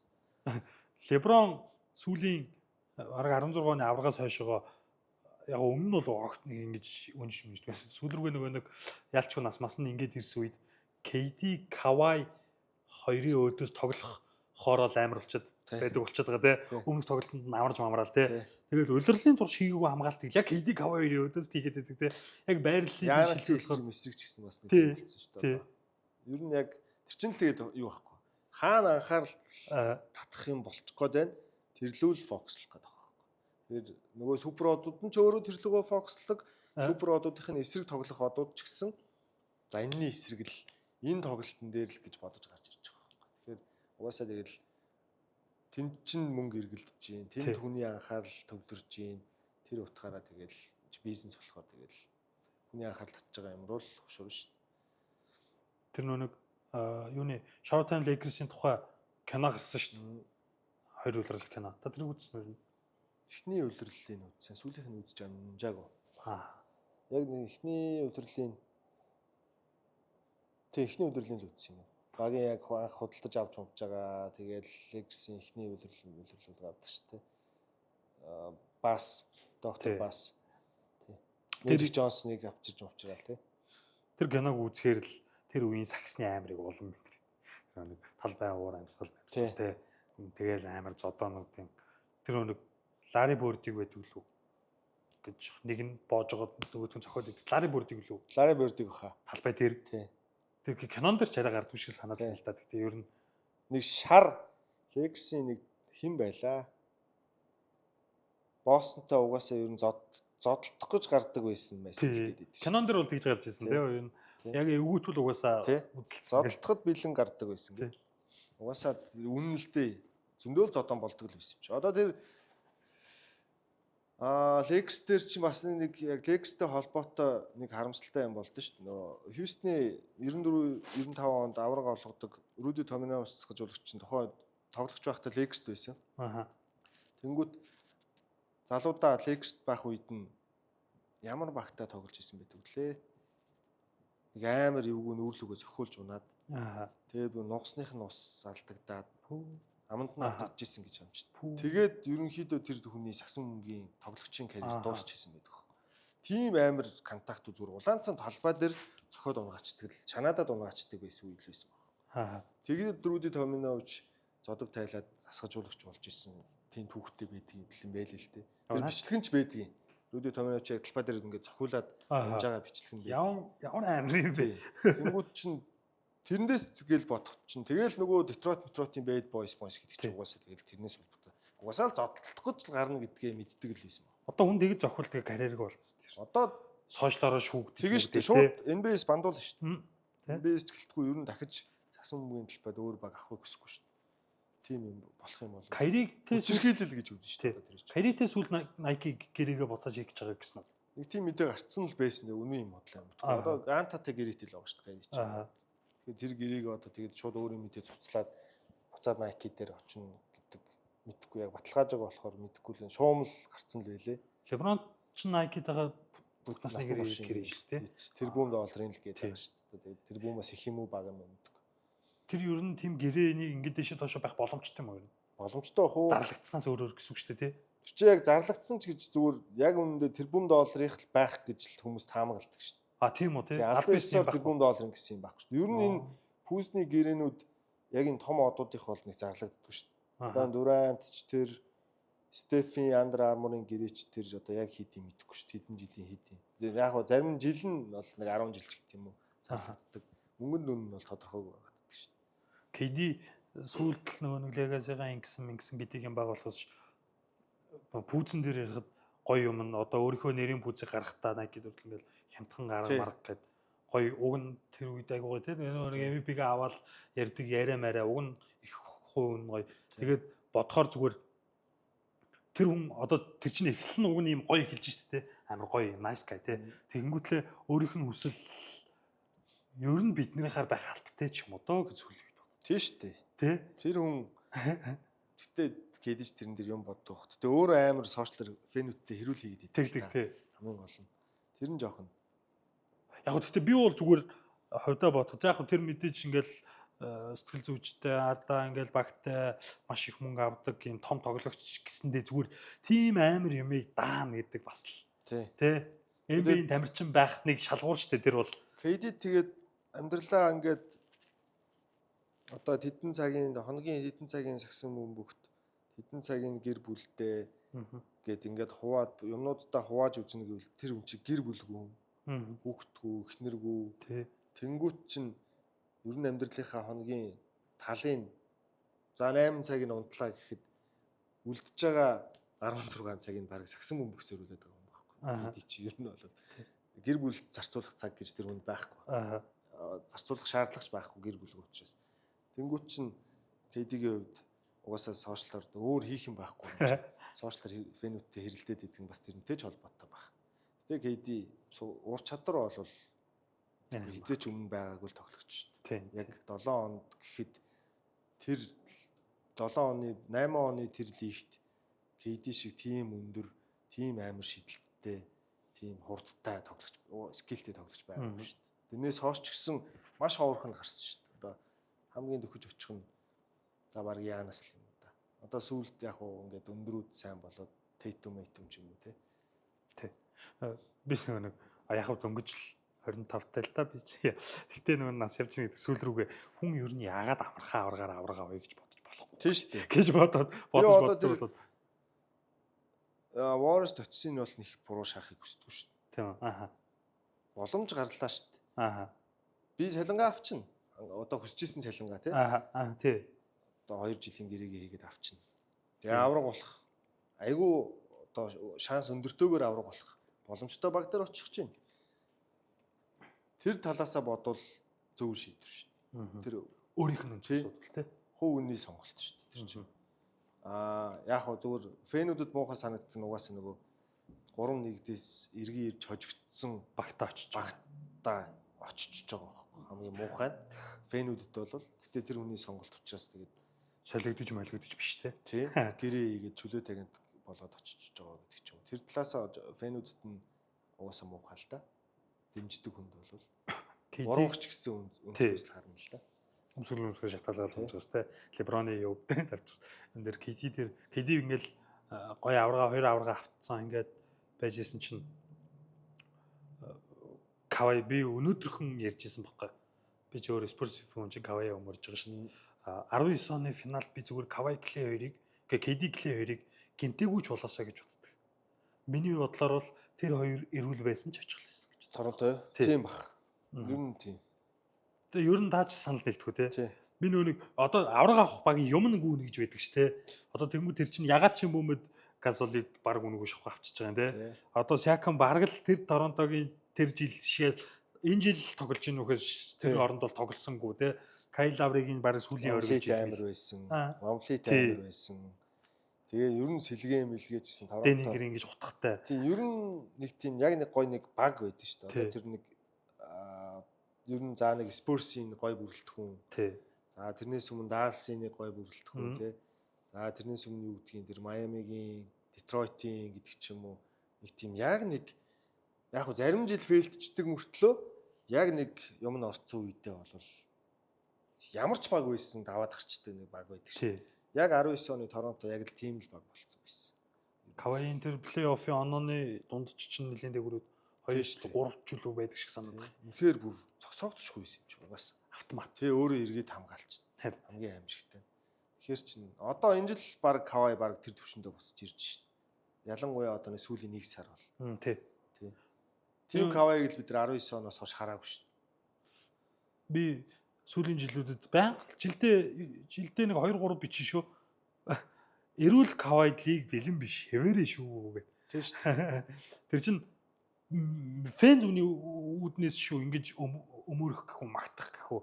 Леброн сүүлийн бараг 16 оны аваргаас хойшоо яг өмнө нь бол огт нэг ингэж үнж үнж байсан. Сүүл рүүгээ нөгөө нэг ялчгүй нас мас нь ингэж ирсэн үед KD, Kawhi хоёрын өөдөөс тоглох хоорол амар болчиход байдаг болчиход байгаа тий. Өмнөх тоглолтод нь амарч мамраал тий. Тэгэл улирлын турш хийгээгүй хамгаалтыг яг KD Kawhi хоёрын өөдөөс хийгээд байдаг тий. Яг байрлалын шилжүүлэх эсрэг ч гэсэн бас нэг юм болсон шүү дээ. Ер нь яг тэр чинь л тэгээд юу байхгүй. Хаана анхаарал татах юм болчих гээд байна. Тэрлүүл фокуслох гээд байгаа байхгүй. Тэр нөгөө супер одууд нь ч өөрөө тэрлүүгөө фокуслог. Супер одуудын нь эсрэг тоглох одууд ч гэсэн за энэний эсрэг л энэ тоглолтын дээр л гэж бодож гарч ирж байгаа байхгүй. Тэгэхээр угаасаа тэгэл тэнд чинь мөнгө эргэлдэж чинь, тэнд хүний анхаарал төвлөрж чинь, тэр утгаараа тэгэл бизнес болохоор тэгэл хүний анхаарал татж байгаа юм руу л хөшөөрнө шүү дээ. Тэр нэг юуны Showtime Lakers-ийн тухай кино гарсан шүү дээ. Хоёр улирал кино. Та тэрийг үзсэн үү? Эхний улирлыг үзсэн. Сүүлийнх нь үзэж амжаагүй. Яг нэг эхний улирлын эхний улирлыг л үзсэн юм. Багийн яг анх худалдаж авч унж байгаа. Тэгэл Lakers-ийн эхний улирлыг авдаг шүү дээ. Бас доктор Бас. Тий. Magic Johnson-ыг авчирч авчиргаал тий. Тэр киног үзэхээр л тэр үеийн саксны амирыг улам мэдэр. Тэр нэг талбай уур амьсгал амьсгал тий. Тэгэл амар зодоонуудын тэр нэг Ларри Бөрдийг байдаг лүү гэж нэг нь боожгоод нөгөөх нь зохиод идэг. Ларри Бөрдийг лүү. Ларри Бөрдийг баха. Талбай дээр. Тий. Тэр кинон дээр ч арай гардгүй шиг санаад байна л да. Гэтэ ер нь нэг шар Lakers-ийн нэг хэн байлаа? Бостонтой угаасаа ер нь зодтолдох гэж гардаг байсан байсан л гэдэг. Кинон дээр бол тэгж гарч ирсэн тийм ер нь яг эвгүүтвэл угаасаа үзэлцсэн. Зодтолдоход бэлэн гардаг байсан гэх. Угаасаа үнэн л дээ. Зөндөөл зодон болдог л байсан юм чи. Одоо тэр Lakers дээр чинь бас нэг яг Lakers-тэй холбоотой нэг харамсалтай юм болдсон шүү дээ. Нөгөө Хьюстны 94 95 онд авраг олгодог Руди Томинович жуулагч чинь тухайн тоглогч байхдаа Lakers-т байсан. Аа. Тэнгүүт залуудаа Lakers-т байх үед нь ямар багтаа тоглож исэн байдаг лээ. Нэг амар эвгүй нүүрлүгөө зохиулж унаад. Аа. Тэгээд нугасных нь ус алдагдаад аманд нь автагдчихсэн гэж хамж. Тэгээд ерөнхийдөө тэр хүний сагсан мөнгөний тоглогчийн карьер дуусчихсан байдаг хөө. Тийм амар контакт зүгээр улаанцсан талбай дээр зохиод унгаачдаг л чанаадад унгаачдаг байсан үйл байсан баг. Аа. Тэгээд Руди Томинович зодог тайлаад дасгажуулагч болж исэн тийм түүхтэй байдаг юм байл л дээ. Тэр бичлэг нь ч байдаг юм. Руди Томинович яг талбай дээр ингээд зохиулаад унж байгаа бичлэг нь байдаг. Ямар амар юм бэ? Тэнгүүд чинь тэрнээс гээл бодох чинь тэгэл нөгөө Детройт Метротын Bad Boys гэдэг чинь угаасаа тэгэл тэрнээс холбоотой. Угаасаа л зодтолдох гэж л гарна гэдгээ мэддэг л байсан баг. Одоо хүн тэгж зохиул тэгээ карьерыг болчихсон тийм. Одоо сошиалороо шүүгдэж тэгэн шүү дээ. Шууд NBA-с бандуул шүү дээ. NBA-с ч гэлтгүй ер нь дахиж сагсан мөнгөний талбайд өөр баг авахыг хүсэхгүй шүү дээ. Тийм юм болох юм бол Кайритэй хүчирхийлэл гэж үзэн шүү дээ. Тэр чинь. Кайритэй сүүл Nike гэрээгээ буцааж хийх гэж байгаа гэсэн үү? Нэг тийм мэдээ гарцсан л байсан. Үнэн юм бодлоо юм. Одоо Антатай гэрээтэй л байгаа шүү дээ Кайри чинь. Аа. Тэгэхээр тэр гэрээг одоо тэгээд шууд өөрийн мэдээ цуцлаад буцаад Nike дээр очино гэдэг мэдхгүй яг баталгааж байгаа болохоор мэдхгүй л шуумл гарцсан л байлээ. LeBron ч Nike-тэйгээ бүх насны гэрээ шүү дээ. Тэр бүүм долларын л гээд байгаа шүү дээ. Тэгээд тэр бүүмээс их юм уу бага юм уу мэдгүй. Тэр ер нь тийм гэрээний ингээд дэше доошо байх боломжтой юм уу ер нь? Боломжтой бах уу? Зарлагдсанаас өөрөөр гэсэн үг шүү дээ, тий? Тэр чинь яг зарлагдсан ч гэж зүгээр яг үнэндээ тэр бүүм долларыг л байх гэж л хүмүүс таамагладаг шүү дээ. А тийм үү тий. Албан ёсоор тэрбум долларын гэсэн юм байхгүй шүү дээ. Ер нь энэ пүүсний гэрээнүүд яг энэ том одуудынх бол нэг зарлагддаг шүү дээ. Одоо Дурант ч тэр Стефен Андер Арморын гэрээч тэр одоо яг хэд юм мэдэхгүй шүү дээ. Хэдэн жилийн хэд юм. Яг хоо зарим жил нь бол нэг 10 жил ч гэх юм уу зарлагддаг. Мөнгөнд үнэ нь бол тодорхойгүй байгаад байдаг шүү дээ. KD сүүлд л нөгөө нэг Legacy-га ингэсэн гэдэг юм баг болохоос пүүзэн дээр ярихад гоё юм нь одоо өөрийнхөө нэрийн пүүзийг гаргахтаа Nike дөрвөл ингээл хямдхан гарга марга гэд гоё уг нь тэр үед айгуу гоё тийм нөгөө нэг MVP-г аваад ярьдаг яриа мараа уг нь их хувь нь гоё. Тэгээд бодохоор зүгээр тэр хүн одоо тэр чинь эхлэл нь уг нь ийм гоё эхэлж штэ тий амар гоё nice guy тий. Тэгэнгүүтлээ өөрийнх нь хүсэл ер нь биднийхаар байх албатай ч юм уу доо гэж сүлж бод. Тийм штэ. Тий. Тэр хүн гэтээ кэдэж тэрэн дээр юм боддог. Гэтэ өөрөө амар сошиалар фэнүүдтэй хэрүүл хийгээд идэв. Тэг тий. Хамгийн гол нь тэр нь жоох нь. Яг гоо гэтээ би бол зүгээр хувьдаа бодох. За яг тэр мэдээж ингээл сэтгэл зүйчтэй ардаа ингээл багтай маш их мөнгө авдаг юм том тоглогч гэсэндээ зүгээр тийм амар юмыг даана гэдэг бас л. Тий. Тэ. NBA-ийн тамирчин байх нэг шалгуур штэ тэр бол. KD тэгээд амьдралаа ингээд одоо тэдэн цагийн хоногийн хэдэн цагийн сагсан бөмбөгт хэдэн цагийн гэр бүлтэй гэд ингээд хуваад юмнуудаа хувааж үзнэ гэвэл тэр хүн чи гэр бүлгүй хүүхдгүй эхнэргүй. Тэнгүүт чинь Ер нь амьдралынхаа хоногийн талын за 8 цагийг унтлаа гэхэд үлдэж байгаа 16 цагийг бараг сагсан бөмбөг зориулаад байгаа юм байхгүй. KD чи ер нь бол гэр бүлд зарцуулах цаг гэж тэр хүнд байхгүй. Зарцуулах шаардлагач байхгүй гэр бүлгүй учраас. Тэнгүүт чинь KD-гийн хувьд угаасаа сошиалар өөр хийх юм байхгүй юм чинь. Сошиалар фэнүүдтэй хэрэлдээд идэх нь бас тэрнтэй ч холбоотой баг. Гэтэ KD уур чадвар бол хизээч өмнө байгаагүй л тоглогч шүү дээ. Яг 7 онд гэхэд тэр 7 оны 8 оны тэр лигт KD шиг тийм өндөр, тийм амар шидэлттэй, тийм хурдтай тоглогч, скиллтэй тоглогч байгаагүй шүү дээ. Тэрнээс хойш ч гэсэн маш ховорхон гарсан шүү дээ. Одоо хамгийн дөхөж очих нь за баг Янас л юм да. Одоо сүүлд яг уу ингээд өндрүүд сайн болоод Tatum ч юм уу те. Тий. Би нэг яг хав дөнгөж л 25 тал та би чи. Гэтэ нөгөө нас явж байгаа гэдэг сүүл рүүгээ хүн ер нь яагаад амархан аваргаар аваргаа авъя гэж бодож болохгүй. Тийм шүү дээ. Гэж бодоод бодож боддог болоод. Warriors очсон нь бол нэг буруу шахахыг хүсдэггүй шүү дээ. Тийм ээ. Аха. Боломж гарлаа шүү дээ. Аха. Би цалингаа авчна. Одоо хүсэж исэн цалингаа тий. Аха. Аа тий. Одоо 2 жилийн гэрээгээ хийгээд авчна. Тэгээ авраг болох айгүй одоо шанс өндөртөөгөр авраг болох боломжтой баг дээр очих чинь. Тэр талаасаа бодвол зөв шийдвэр шүү дээ. Тэр өөрийнх нь үнцэн асуудал тий. Хувь үнний сонголт шүү дээ тэр чинь. Аа яг хөө зөвөр фэнүүдэд муухай санагддаг нь угаасаа нөгөө 3-1-дээс эргэн ирж хожигдсон багтаа очиж очиж байгаа байхгүй хамгийн муухай нь фэнүүдэд бол гэтээ тэр хүний сонголт учраас тэгээд солигдож молигдож биш те. Тий. Гэрээ хийгээд чөлөө тагент болоод очиж байгаа гэдэг ч юм. Тэр талаасаа фэнүүдэд нь угаасаа муухай л та. Дэмждэг хүнд бол буруугч гэсэн өнцгөөс л харна л да. Өмсгөл шатгаалал болж байгаа те. Леброны юу гэдэг тавьчихсан. Энэ дээр KD дээр KD ингээл гоё аварга хоёр аварга автсан ингээд байж исэн чинь Кавай би өнөөдрхөн ярьж исэн байхгүй. Би ч өөр Spurs хүн чинь Кавай өмөрж байгаа шин. 19 оны финалд би зүгээр Кавай Клей хоёрыг KD Клей хоёрыг гинтээгүй ч болоосаа гэж боддог. Миний бодлоор бол тэр хоёр эрүүл байсан ч очих лсэн гэж. Торонто тийм бах. Ер нь тийм. Тэгээ ер нь тааж санал нэгдэхүү те. Би нөө нэг одоо авраг авах багийн юм нэг гэж байдаг ш те. Одоо тэнгуү тэр чинь ягаад ч юм бүүмэд Гасолыг баг үнэгүй шавх авчиж байгаа юм те. Одоо Сиакам бараг л тэр Торонтогийн тэр жил шигээ энэ жил тоглож ийн үхээс тэр оронд бол тоглосонгүй те. Кайл Лавригийн бараг сүүлийн орой гэж амар байсан. Ванфлит амар байсан. Тэгээ ер нь сэлгээ мэлгээ гэсэн Торонто. Дэнигэр ингэж утгатай. Тийм ер нь нэг тийм яг нэг гой нэг баг байдаг шүү дээ. Одоо тэр нэг ер нь за нэг Spurs-ийн гой бүрэлдэхүүн. Тий. За тэрнээс өмнө Dallas-ийн нэг гой бүрэлдэхүүн тий. За тэрнээс өмнө юу гэдгийг тэр Miami-гийн, Detroit-ийн гэдэг ч юм уу нэг тийм яг нэг яг хөө зарим жил фейлдчдэг мөртлөө яг нэг юм нь орцсон үедээ бол ямар ч баг байсан даваад гарчдаг нэг баг байдаг шээ. Яг 19 оны Торонто яг л тийм л баг болцсон байсан. Кавайын тэр плей-оффын онооны дунд чинь нэлийн дээгүүрүүд 2 3 ч үлүү байдаг шиг санагдав. Үнэхээр бүр зогсоогдчихгүй байсан юм чи угаас. Автомат. Тэ өөрөө эргээд хамгаалчихна. Хамгийн аимшигтай. Тэгэхээр чин одоо энэ жил баг Кавай баг тэр төвшөндөө буцаж ирж шин. Ялангуяа одоо нэг сүүлийн 1 сар бол. Тий. Тий. Тийм Кавайг л бид нар 19 оноос хойш хараагүй шин. Би сүүлийн жилүүдэд байнга жилдээ нэг 2 3 бичин шүү. Эрүүл Кавайд лиг бэлэн биш. Хэвээрээ шүү гэх. Тийм шүү. Тэр чин фэн зүүнний үүднээс шүү ингэж өмөрөх гэх үү, магтах гэх үү.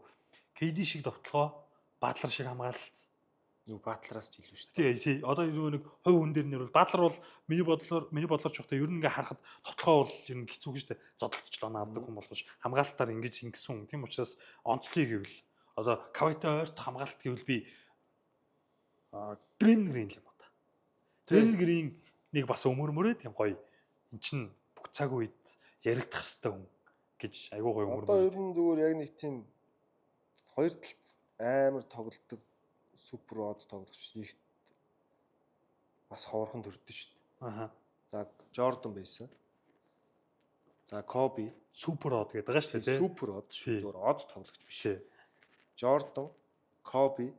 KD шиг довтлогоо, Батлер шиг хамгаалалт. Юу Батлераас ч илүү шүү дээ. Тий, одоо юу нэг хувь хүн дээр нэр бол Батлер бол миний бодлоор ч ухтаа ер нь ингээ харахад довтлогоо бол ер нь хэцүү шүү дээ. Зодолтчлоо авдаг хүн болгож хамгаалалтаар ингэж ингэсэн. Тийм учраас онцлог гэвэл одоо Кавайтай ойрт хамгаалалт гэвэл би Дреймон Грин л юм ба та. Дреймон Грин нэг бас өмөрмөрөө тийм гоё. Эн чин бүх цаг үед яригдах хэвээр хүн гэж айгуу гоё өмөрмөр. Одоо ер нь зүгээр яг нэг тийм хоёр талд амар тоглолдог супер од тоглогч нэгт бас ховорхон төрдөн шүү дээ. Аха. За Жордан байсан. За Коби супер од гэдэг байгаа шүү дээ. Супер од шүү. Зүгээр од тоглогч биш. Жордан, Коби,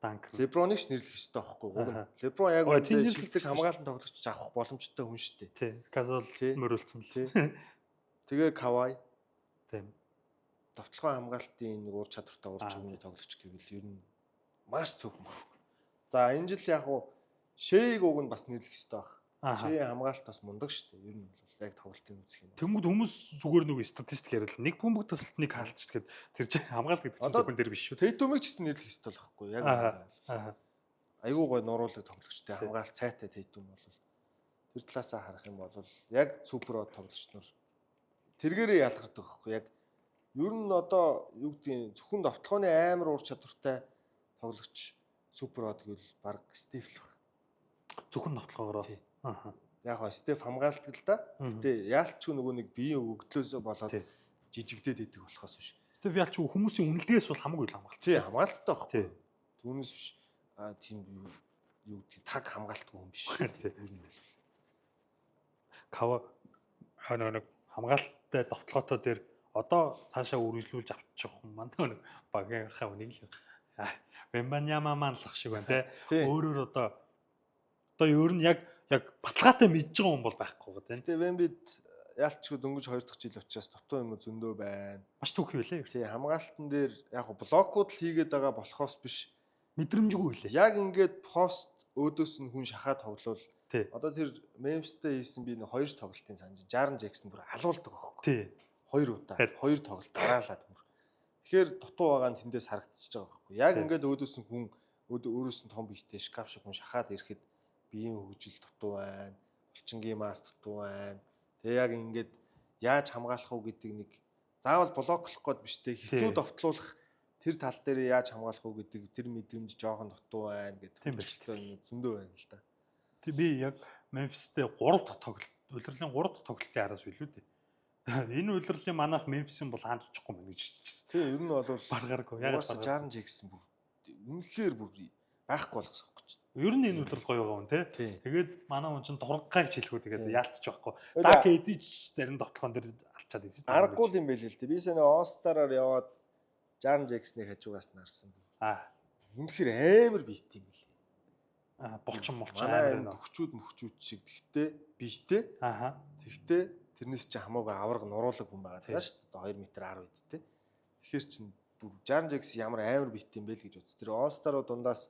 Данкан. Леброныг ч нэрлэх ёстой байхгүй уг нь. Леброн яг үндэ шилдэг хамгаалан тоглогч авах боломжтой хүн шүү дээ. Тий. Газол мөрөлдсөн л. Тий. Тэгээ Кавай. Тийм. Довтлогоо хамгаалтын нэг ур чадвартай ур чимээ тоглогч гэвэл ер нь маш цөөхөн баг. За энэ жил яг уу Шэйг уг нь бас нэрлэх ёстой баг. Шэйн хамгаалт бас мундаг шүү дээ. Ер нь бол яг тоглолтын үзэх юм. Тэнгүүд хүмүүс зүгээр нөгөө статистик яриад л нэг бөмбөг тасалт нэг хаалтч гэхэд тэр чинь хамгаалт гэдэг чинь зөвхөн тэр биш шүү. Тэйтүмийг ч гэсэн нэрлэх ёстой л байхгүй яг. Айгуу гой нуруулаг тоглогчтой хамгаалт цайтай Тэйтүм бол тэр талаасаа харах юм бол яг супер од тоглогч нар тэргээрээ ялгардаг байхгүй яг. Ер нь одоо юу гэдгийг зөвхөн довтлогооны амар ур чадвартай тоглогч супер од гэвэл баг Стеф л баг. Зөвхөн довтлогоороо. Аа. Яг гоо Стеф хамгаалдаг л да. Гэтэ яалчгүй нөгөө нэг биеийн өгдлөөсөө болоод жижигдээд идэг болохоос биш. Стеф яалчгүй хүмүүсийн үнэлдгээс бол хамаагүй л хамгаалт. Тий, хамгаалттай байхгүй. Түүнээс биш тийм юу гэдгийг таг хамгаалтгүй хүн биш. Ер нь бол. Кава нэг хамгаалттай довтлогоотой дээр одоо цаашаа үргэлжлүүлж авчих юм маань нэг багийнхаа үнийг л Вембаньяма маань л ах шиг байна те. Өөрөөр одоо ер нь яг баталгаатай мэдж байгаа хүн бол байхгүй гоо тийм. Гэтэ Вембид яалчгүй дөнгөж 2 дахь жил учраас дутуу юм зөндөө байна. Маш түүхий байлээ. Тий, хамгаалтан дээр яг блокууд л хийгээд байгаа болохоос биш. Мэдрэмжгүй лээ. Яг ингээд пост өөдөөс нь хүн шахаа тоглол. Одоо тэр Мемфистэй хийсэн би нэг 2 тоглолтын санаж Жарен Джексон бүр алуулдаг байхгүй. Тий. 2 удаа 2 тоглолт дараалаад бүр. Тэгэхээр дутуу байгаа нь тэндээс харагдчихж байгаа байхгүй. Яг ингээд өөдөөс нь хүн өөрөөс нь том биетэй шкаф шиг хүн шахаад ирэхэд биеийн хөгжил дутуу байна. Булчингийн мас дутуу байна. Тэгээ яг ингээд яаж хамгаалах уу гэдэг нэг заавал блоклох гээд биш те хэцүү довтлуулах тэр тал дээр яаж хамгаалах уу гэдэг тэр мэдрэмж жоохон дутуу байна гэдэг тийм зөндөө байна л да. Тэг би яг Мемфистэй 3 дахь тоглолт улирлын 3 дахь тоглолтын араас билүү дээ. Энэ улирлын манайх Мемфисийн бол хаанд очихгүй мэн гэж хэлчихсэн. Тий, ер нь бол баргааргүй. Яг л Жарен Джексон бүр үнэхээр бүр байхгүй болгосон байхгүй чинь. Ер нь энэ улирал гоё байгаа хүн тий. Тэгээд манай хүн чинь дургагч хэлэхүү тэгээд яалтчих байхгүй. За кэдич зарим довтлогон дээр алчаад байсан. Аргагүй юм байл л дээ. Би сая All-Star-аар яваад Жарен Джексонийг хажуугаас нь харсан. Аа. Үнэхээр амар биет юм билээ. Аа, булчин амар нэ. Төгчүүд мөхчүүд шиг тэгтээ биетэй. Аа. Тэгтээ тэрнээс чи хамаагүй аварга нуруулаг хүн байгаа даа шүү дээ. Одоо 2 м 10 эдтэй. Тэгэхээр чин бүр Жарен Джексон ямар амар биет юм бэ л гэж бодсон. Тэр All-Star-ууд дундаас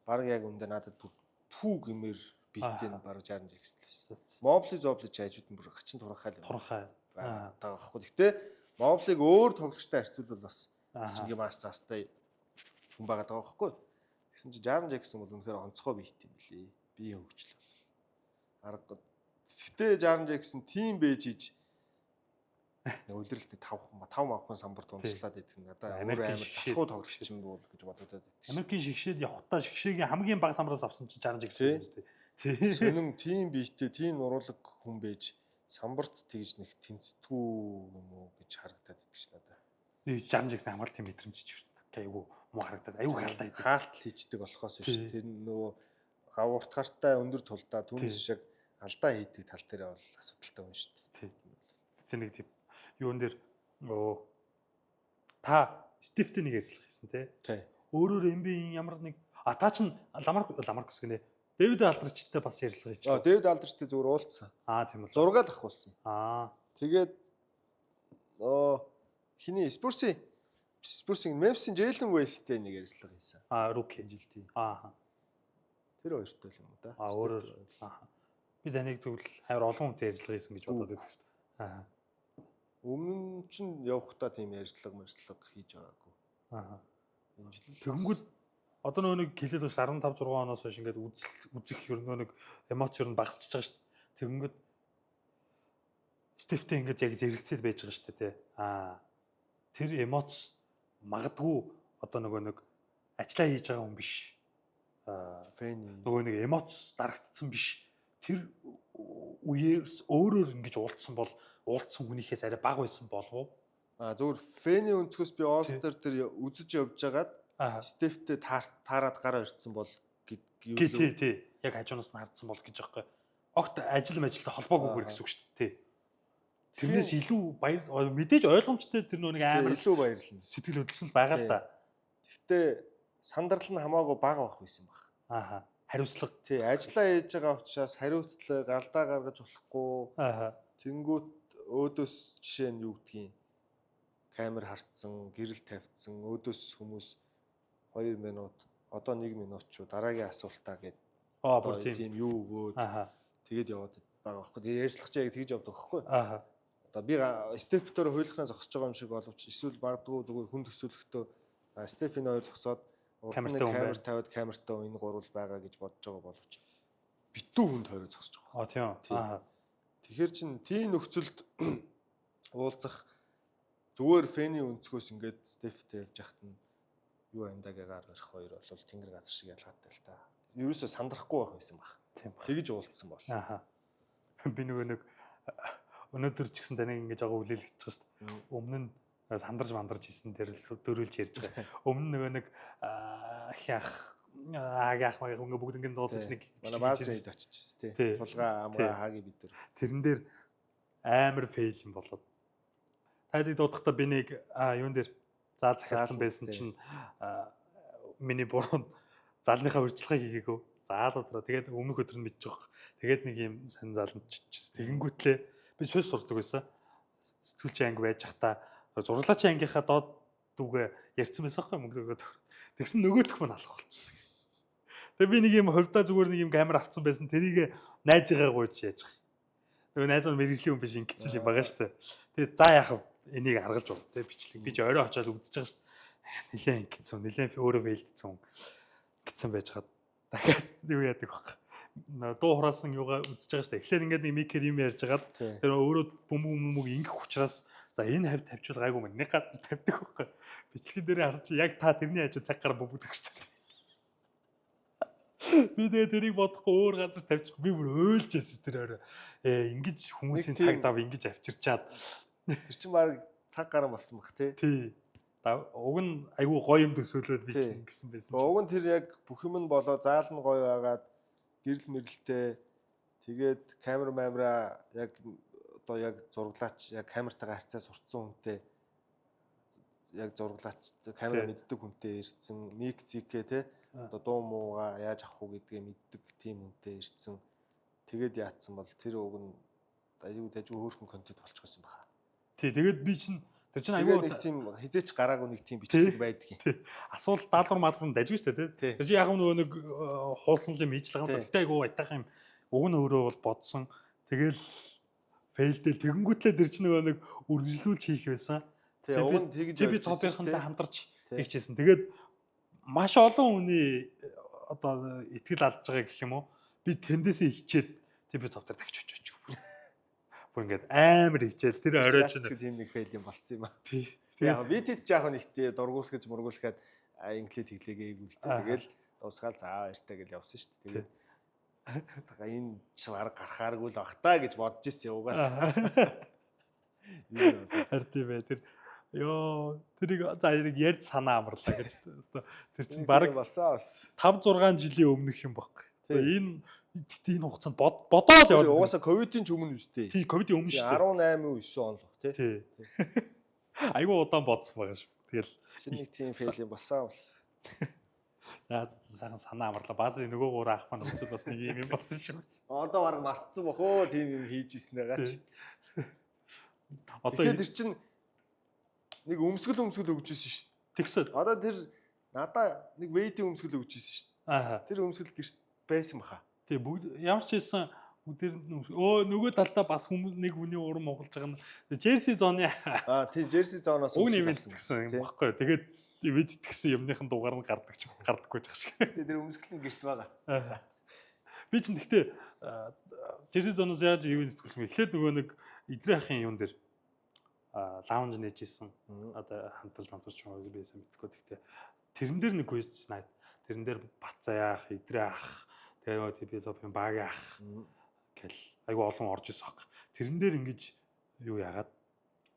баг яг үндэ надад бүр пүү гэмээр биеттэй нь баг Жарен Джексон л байсан. Мобли зобли чи хажууд нь бүр хачин турхай л. Турхай. Аа, байхгүй. Тэгтээ Моблиг өөр тоглогчтой харьцуулбал бас чингийн мас цаастай хүн байгаа даа байхгүй. Тэгсэн чинь Жарен Джексон бол үнэхээр онцгой биет юм билээ. Биеийн хөгжил бол аргагүй. Гэхдээ Жарен Джексон тийм бэж хийж улиралд 5 мавхан самбар дундчлаад идэх нь надад өөр амар залхуу тоглогч юм бол гэж бодогдоод байдаг. Америкийн шигшээд явхдаа шигшээгийн хамгийн бага самбараас авсан чинь Жарен Джексон юм шүү дээ. Сонин тийм биетэй, тийм нуруулаг хүн байж самбарт тэгж нэг тэмцдэггүй юм уу гэж харагдаад идэх ш надад. Жарен Джексон хамгаалт тийм мэдрэмж ч айгүй муу харагдаад айгүй хаалт хийдэг. Хаалт хийждэг болохоос биш тэр нөгөө гав урт гартай өндөр тулдаа түүнээс шиг алдаа хийдэг тал дээр бол асуудалтай хүн шүү дээ. Тэр нэг тийм юун дээр та Стефтэй нэг ярилцлага хийсэн тий. Өөрөөр NBA-ийн ямар нэг та чин Ламаркус гинэ. Дэвид Алдричтэй бас ярилцлага хийчихлээ. Дэвид Алдричтэй зүгээр уулзсан. Аа тийм үү. Зураг л авахулсан. Аа. Тэгээд хиний Спурсийн Мемфисийн Джейлен Уэйлстэй нэг ярилцлага хийсэн. Аа, rookie жил тий. Аа. Тэр хоёртой л юм уу да. Аа, өөрөөр. Аа. Би таныг тэгвэл амар олон хүнтэй ярилцлага хийсэн гэж бодоод байдаг шүү дээ. Аа. Өмнө нь чинь явахдаа тийм ярилцлага хийж байгаагүй. Аа. Энэ жил тэгэнгүүт одоо нөгөө нэг хэлээд бас 15 6 оноос хойш ингээд үзэх ер нь нэг эмоц ер нь багасчихж байгаа шүү дээ. Тэгэнгүүт Стефтэй ингээд яг зэрэгцээд байж байгаа шүү дээ, тий. Аа. Тэр эмоц магадгүй одоо нөгөө нэг ажиллаа хийж байгаа хүн биш. Аа, нөгөө нэг эмоц дарагдсан биш. Тэр үеэрс өөрөөр ингэж уулзсан бол уулзсан хүнийхээс арай бага байсан болов уу? Аа, зөвхөн Фэний өнцгөөс би All-Star дээр үзэж явж байгаад Стефтэй таарад гараа ирсэн бол гэдэг юу? Тий, тий. Яг хажуунаас нь хардсан бол гэж аахгүй. Огт ажил мэжилтэй холбоогүйгээр гэсэн үг шүү дээ. Тий. Тэрнээс илүү баяр мэдээж ойлгомжтой тэр нөгөө нэг амар илүү баярлна. Сэтгэл хөдлсөн л байгаа л да. Гэхдээ сандрал нь хамаагүй бага байх байсан баг. Ааха. Хариуцлага. Тий, ажиллаа хийж байгаа учраас хариуцлага, алдаа гаргаж болохгүй. Ааха. Тэнгүүт өөдөөс жишээ нь юу гэдгийг Камер харцсан, гэрэл тавьчихсан, өөдөөс хүмүүс 2 минут, одоо 1 минут ч дараагийн асуултаа гээд Аа бүр тийм. Тийм юу өгөөд тэгээд яваад байгаа байхгүй. Тэгээд ярьцлах чи яг тэгж явдаг байхгүй. Одоо би Стефтөр хуйлахнаа зогсож байгаа юм шиг боловч эсвэл магадгүй зүгээр хүн төсөөлөхдөө Стеф энэ хоёр зогсоод урд нь камер тавиад камертай энэ гурвал байгаа гэж бодож байгаа боловч битүү хүнд хорой зогсож байгаа. Аа тийм. Аа. Тэгэхээр чин тийм нөхцөлд уулзах зүгээр фэний өнцгөөс ингээд Стефтэй явж яхад нь юу амдагийн гар гарах хоёр бол тэнгэр газар шиг ялгаатай л та. Ерөөсөө сандрахгүй байх байсан баг. Тийм. Тэгж уулзсан бол. Аа. Би нөгөө нэг өнөөдөр ч гэсэн таныг ингэж байгаа үлээлгэж байгаа шүү дээ. Өмнө нь сандарч мандарч хийсэн дээр л дөрүүлж ярьж байгаа. Өмнө нөгөө нэг хях ааги ах маяг ингээ бүгд ингээ дуудаж нэг манай бааз рейд очижсэн тий. Тулгаа амгаа хааги бид нар. Тэрэн дээр амар фейл юм болоод. Тайдыг дуудахтаа би нэг юун дээр заал захиалсан байсан чинь миний буруу заалныхаа урьдчилгааг хийгээгүй. Заал өдрөө тэгээд өмнөх өдөр нь мэдчих واخ. Тэгээд нэг юм сонин зааланд чичсэн. Тэгэнгүүтлээ би суйс сурдаг байсан. Сэтгүүлчийн анги байж хата зураглаачийн ангийнхаа доод дүүгээ ярьсан байсан байхгүй мөнгө өгөөд. Тэгсэн нөгөөх мань алах болчихсон. Тэгээ би нэг юм хувьдаа зүгээр нэг юм камер авцсан байсан. Тэрийг найзыгаа гуйж яаж байгаа. Тэгээ найз нь мэрэгжлийн хүн биш ингэсэн юм байгаа шүү дээ. Тэгээ за яах вэ? Энийг аргалж бол тэ бичлэг. Би ч орой очиад үзэж байгаа шүү дээ. Нилээн ингэсэн, нилээн өөрөө фейлдсэн гэсэн байж хаад дахиад юу яадаг вэ? Дуу хураасан юугаа үзэж байгаа шүү дээ. Тэгэхээр ингээд нэг микер юм ярьж хагаад тэр өөрөө бөмбөг бөмбөг ингэх учраас за энэ хавь тавьчвал гайгүй мэн нэг гад тавьдаг байхгүй. Бичлэгэн дээр харсан чи яг та тэрний хажуу цаг гар бөмбөг тавьчихсан. Би тэгээ тэрийг бодохгүй өөр газар тавьчих. Би бүр уйлж байсан тэр орой. Ингэж хүмүүсийн цаг зав ингэж авчирчаад тэр чинь баг цаг гарan болсон бах тий. Тий. Уг нь айгүй гоё юм төсөөлөөд би чинь ингэсэн байсан. Уг нь тэр яг бүх юм нь болоо заал нь гоё байгаад гэрэл мэрэлтэй тэгээд камер мамра яг одоо яг зураглаач яг камертайгаа харьцаа сурцсан хүнтэй яг зураглаач камера мэддэг хүнтэй ирсэн мик зикэ те одоо дуу мууга яаж авах уу гэдгээ мэддэг тийм хүнтэй ирсэн. Тэгээд яатсан бол тэр уг нь аюу дажгүй хөөрхөн контент болчихсон баха. Тий, тэгээд би чинь тэр чинь аюу нэг тийм хизээч гараагүй нэг тийм бичлэг байдаг юм. Асуулт даалгавар маалгавар нь дажгүй шүү дээ тий. Тэр чинь яг нөгөө нэг хуулсан юм хийж л байгаа юм. Гэтэ аюу айтайхан юм уг нь өөрөө бол бодсон. Тэгэл фейлдэл тэгэнгүүтлээ тэр чинь нөгөө нэг үргэлжлүүлж хийх байсан. Тий, уг нь тэгж би топийнхантай хамтарч хийчихсэн. Тэгээд маш олон хүний одоо итгэл алдж байгаа гэх юм уу? Би тэндээсээ хичээд тэг би топ дээр тагч очиж очих. Бүр ингээд амар хичээл тэр орой чинь тийм нэг фейл юм болцсон юм аа. Тий. Яг би тэд жаах нэгтээ дургуулах гэж мургуулахад инглээ тэглээгээ ийгүүл дээ. Тэгэл дуусгаал за баяртай гэж явсан шүү дээ. Тэгээд така энэ ч бараг гарахааргүй л бах та гэж бодож ирсэн угаас. Харин тийм ээ тэр ёо тэрийг за тэрийг ярьж санаа амарлаа гэж тэр чинь бараг болсон бас 5 6 жилийн өмнөх юм баг. Энэ тэгтээ энэ хугацаанд бодоод яваад угаасаа ковидын ч өмнө үстэй. Тий, ковидын өмнө шүү дээ. 18 9 он л бах тий. Тий. Айгуу удаан бодсон байгаа шүү. Тэгэл нэг тийм фейл юм болсон бас. За сайхан санаа амарлаа. Баазрын нөгөө гурав ах маань үзэл бас нэг юм болсон шүү. Одоо бараг мартсан бох оо тийм юм хийж ирсэн байгаа ч. Одоо тэр чинь нэг өмсгөл өмсгөл өгч ирсэн шүү дээ. Тэгсэн. Одоо тэр надаа нэг вейдийн өмсгөл өгч ирсэн шүү дээ. Аа. Тэр өмсгөл гэрт байсан баха. Тий бүгд ямар ч хэлсэн бүгдээр нь өө нөгөө талдаа бас хүмүүс нэг хүний урам угалж байгаа нь Джерси зоны аа тий Джерси зоноос уг нь гэсэн юм баггүй. Тэгээд ивэд итгэсэн юмныхан дугаар нь гардаг ч гардаггүй ч шиг. Тий тэр өмсгөл нь гэрт байгаа. Би чинь тэгтээ Джерси зоноос яаж юу итгэсэн бэ? Эхлээд нөгөө нэг идрээ ахын юун дээр лаунж нээж исэн. Одоо хамтарч хамтарч юм уу би сайн мэдэхгүй. Тэгтээ тэрэн дээр нэг quiz night. Тэрэн дээр Бацаа яах, идрээ ах, тэгээ нөгөө TP топын баг ах гэл айгу олон орж исэн баг. Тэрэн дээр ингэж юу яагаад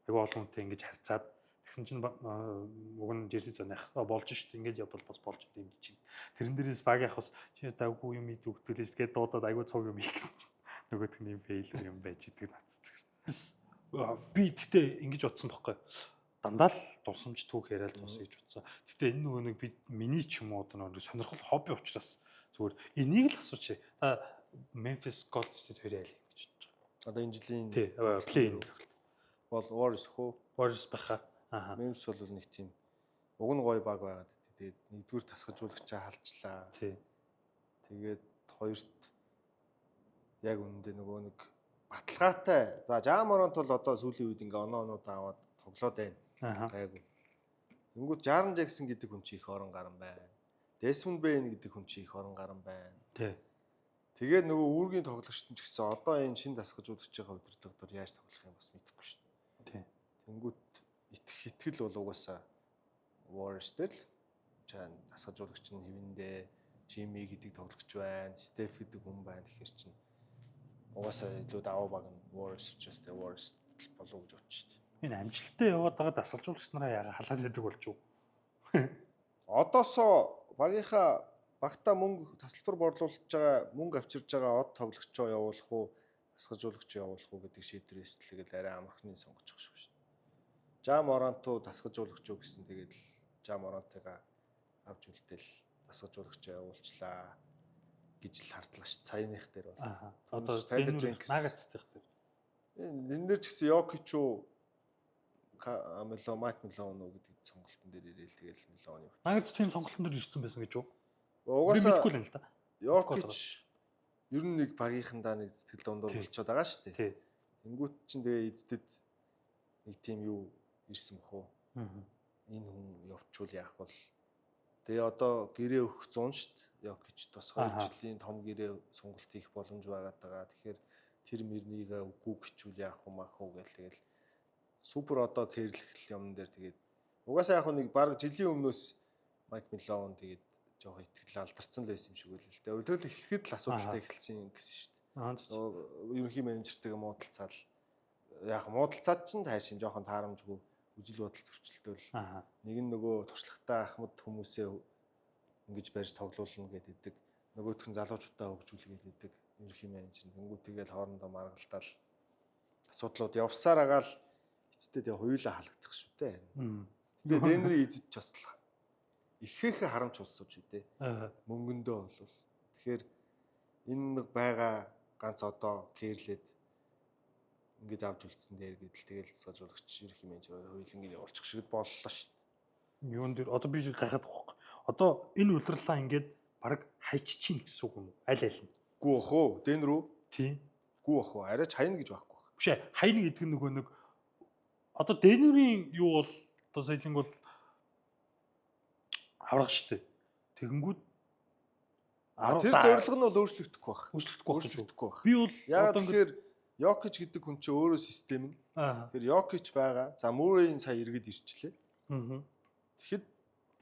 айгу олон хүнтэй ингэж харьцаад тэгсэн чинь уг нь Джерси зоны ах болж шít ингэж явбал бас болж юм чинь. Тэрэн дээрээс баг ах бас чи даггүй юм ид өгдөлээс гээд дуудаад айгу цуг юм хийх гэсэн чинь нөгөөх нь юм фейл юм байж идэг наццэг. Би тэгтээ ингэж утсан байхгүй. Дандаа л дурсамж түүх яриад дуусъя гэж утсан. Тэгтээ энэ нөгөө нэг би миний ч юм уу одоо нөгөө сонирхол хобби учраас зүгээр энийг л асууч. Та Memphis Golden State хоёрын аль гэж бодож байгаа. Одоо энэ жилийн тий play-in тоглолт. Бол Warriors хөө Warriors байхаа. Мемфис бол нэг тийм уг нь гоё баг байгаад тэгээд нэгдүгээр тасгажуулагчаа халжлаа. Тэгээд хоёрт яг үнэндээ нөгөө нэг баталгаатай. За Ja Morant бол одоо сүүлийн үед ингээ оноо оноод аваад тоглоод байна. Гайгүй. Тэнгүүд Jaren Jackson гэдэг хүн чи их орон гарan байна. Desmond Bane гэдэг хүн чи их орон гарan байна. Тэгээд нөгөө үүргийн тоглогчт нь ч гэсэн одоо энэ шин дасгажуулагчийн удирдлага дор яаж тоглох юм бас мэдэхгүй шүү дээ. Тэнгүүд итгэл бол угаасаа Warriors дээр л чан дасгажуулагч нь хэвэндээ Jimmy гэдэг тоглогч байна, Steph гэдэг хүн байна. Тэгэхээр чинь угаасаа илүү даваа баг нь Warriors учраас тэ Warriors болов гэж бодчих шүү дээ. Энэ амжилттай яваад байгаа дасгалжуулагч нараа яага халаад байдаг болж юу? Одоосоо багийнхаа багтаа мөнгө тасалбар борлуулж байгаа, мөнгө авчирж байгаа од тоглогчоо явуулах уу, дасгажуулагчоо явуулах уу гэдэг шийдвэрээс тэгэл арай амархныг сонгочих шүү дээ. Ja Morant уу дасгажуулагч уу гэсэн тэгэл Ja Morant-ыгаа авч үлдээл дасгажуулагчаа явуулчлаа гэж л хардлаа ш. Саяных дээр бол. Одоо Tyler Jenkins Nuggets-ийнх дээр. Энэ дээр ч гэсэн Jokic уу Мело Майк Мелон уу гэдэг сонголтын дээр ирээл тэгэл Мелон явчих. Nuggets тийм сонголтын дээр ирсэн байсан гэж юу? Угаасаа мэдэхгүй л юм л да. Jokic ер нь нэг багийнхандаа нэг сэтгэл дундуур болчиход байгаа шүү дээ. Тэнгүүт чинь тэгээ эздэд нэг тийм юу ирсэн бах уу? Энэ хүн явчвал яах вэ? Тэгээ одоо гэрээ өгөх 100 шүү дээ. Jokic бас 2 жилийн том гэрээ сонголт хийх боломж байгаад байгаа. Тэгэхээр тэр мөрнийгээ үгүй гэчүүл яах вэ маах уу гэл тэгэл супер одоо кэрлэх юм дээр тэгээд угаасаа яг нэг баг жилийн өмнөөс Майк Мелон тэгээд жоох итгэл алдарсан л байсан юм шиг байл л дээ. Удирдал эхлэхэд л асуудалтай эхэлсэн гэсэн шүү дээ. Ерөнхий менежертэйгээ муудалцаад яг муудалцаад ч таашин жоохон таарамжгүй үзэл бодол зөрчилдөөл. Нэг нь нөгөө туршлагатай ахмад хүмүүсээ ингэж барьж тоглуулна гэдэг. Нөгөөх нь залуучуудаа хөгжүүлэх гэдэг. Ерөнхий менежер тэнгуү тэгэл хоорондоо маргалдаал асуудлууд явсаар агаал эцэстээ тэгээ хоёулаа халагдах шүү дээ. Тэгээ Денверийн эзэд ч бас ихээхээ харамч улсууд шүү дээ. Мөнгөндөө бол. Тэгэхээр энэ байгаа ганц одоо кэрлээд ингэж авч үлдсэн дээр гэдэл тэгэл дасгажуулагч ерөнхий менежер хоёулангийг явуулчих шиг боллоо шүү дээ. Юун дээр одоо би гайхаад байгаа байхгүй. Одоо энэ улирлаа ингээд баг хайччихин гэсэн үг юм уу? Аль аль нь? Гүү ах уу? Дэн рүү? Тийм. Гүү ах уу? Арай ч хайна гэж байхгүй. Биш ээ. Хайна гэдэг нь нөгөө нэг одоо Денверийн юу бол одоо саяхан бол авраг шүү дээ. Тэгэнгүүт тэр зорилго нь бол өөрчлөгдөхгүй байх. Өөрчлөгдөхгүй байх. Би бол одоо тэгэхээр Йокич гэдэг хүн чинь өөрөө систем нь. Тэгэхээр Йокич байгаа. За Мөрийн сая иргэд ирчлээ. Тэгэхэд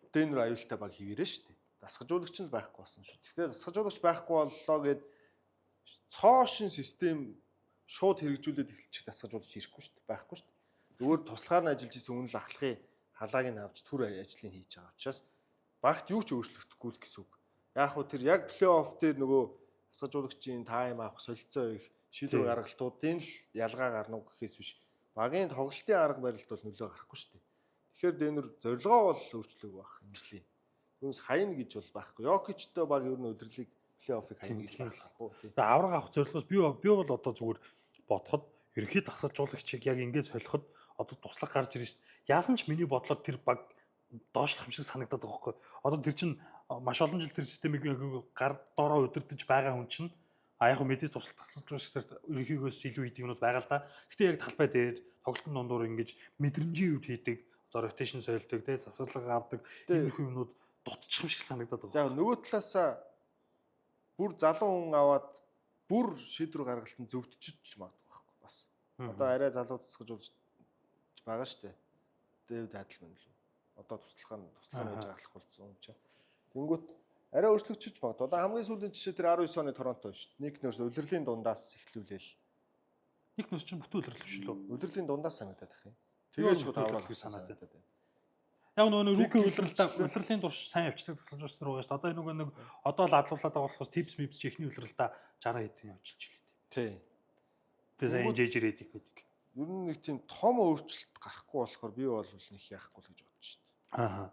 Денвер аюултай баг хэвээрээ шүү дээ. Дасгажуулагч нь байхгүй болсон шүү. Тэгэхээр дасгажуулагч байхгүй боллоо гэд цоо шин систем шууд хэрэгжүүлээд эхэлчих дасгажуулагч ирэхгүй шүү дээ. Байхгүй шүү дээ. Зүгээр туслахаар нь ажиллаж исэн үнэл ахлахын халааг нь авч түр ажлыг хийж байгаа учраас багт юу ч өөрчлөгдөхгүй л гэсэн үг. Яг хуу тэр яг плей-офф дээр нөгөө дасгажуулагчийн тайм авах, солилцоо их шийдвэр гаргалтуудын л ялгаа гарна уу гэхээс биш багийн тоглолтын арга барилд бол нөлөө гарахгүй шүү дээ. Тэгэхээр Денвер зорилгоо бол өөрчлөөгүй байх юм жилийн. Түүнээс хайна гэж бол байхгүй. Йокичтой баг ер нь удирлыг плей-оффыг хайна гэж байхгүй. Тэгээ авраг авах зорилгоос би бол одоо зүгээр бодоход ерөнхий дасгалжуулагчийг яг ингэж солиход одоо туслах гарч ирж шүү дээ. Яасан ч миний бодлоор тэр баг доошлох юм шиг санагдаад байгаа байхгүй. Одоо тэр чинь маш олон жил тэр системийг гар доороо удирдах байгаа хүн чинь а яг мэдээж туслах дасгалжуулагч ерөнхийгөөс илүү хийдэг юмнууд байгаа л да. Гэтэ яг талбай дээр тоглолтын дундуур ингэж мэдрэмжийн үед хийдэг, одоо ротейшн сольдог, тэ завсарлага авдаг иймэрхүү юмнууд дутчих юм шиг санагдаад байгаа. Яг нөгөө талаасаа бүр залуу хүн аваад бүр шийдвэр гаргалтанд зөвдчихөж магадгүй байхгүй бас. Одоо арай залуу тусгаж байгаа шүү дээ. Дэвид Адлман лүү. Одоо туслахаа байж галах болсон юм чинь. Тэнгүүт арай өөрчлөгдөж магадгүй. Одоо хамгийн сүүлийн жишээ тэр 19 оны Торонто шүү дээ. Ник Нерс улирлын дундаас эхлүүлээл. Ник Нерс чинь бүтэн улирал биш лүү? Улирлын дундаас санагдаад байх юм. Тэгээд шууд аврал гэсэн санагдаад байна. Яг нөгөө rookie улиралдаа улирлын турш сайн явчихдаг дасгалжуулагч нар байгаа шүү дээ. Одоо нөгөө нэг одоо л адлуулаад байгаа болохоос типс мипс чи эхний улиралдаа 60 хэдэн явчихж лээ. Тий. Тэгээ сайн JJ Redick гэдэг. Ер нь нэг тийм том өөрчлөлт гарахгүй болохоор би бол нэг яахгүй л гэж бодож шүү дээ. Аа.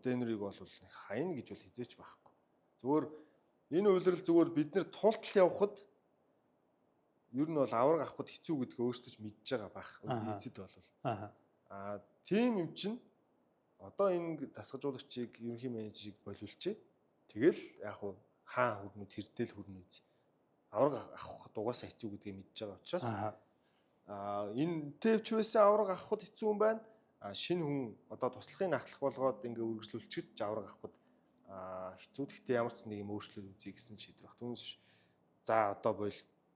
Денверийг бол нэг хайна гэж бол хизээч байхгүй. Зүгээр энэ улирал зүгээр бид нэр тултал явхад Ер нь бол авраг авахд хэцүү гэдгээ өөртөө ч мэдж байгаа бах. Эцэд бол. Аа тийм юм чинь одоо энэ дасгажуулагчийг ерөнхий менежерийг болиулчихъя. Тэгэл яг хуу хаан хүрнүү тэртэл хүрнүү үз. Авраг авах угаасаа хэцүү гэдгээ мэдж байгаа учраас аа энэ тэвч байсан авраг авахд хэцүү юм байна. А шинэ хүн одоо туслахын ахлах болгоод ингээ үргэлжлүүлчихэж авраг авахд хэцүү. Гэхдээ ямар ч нэг юм өөрчлөлт үзье гэсэн шийдвэр баг. Түүнээс за одоо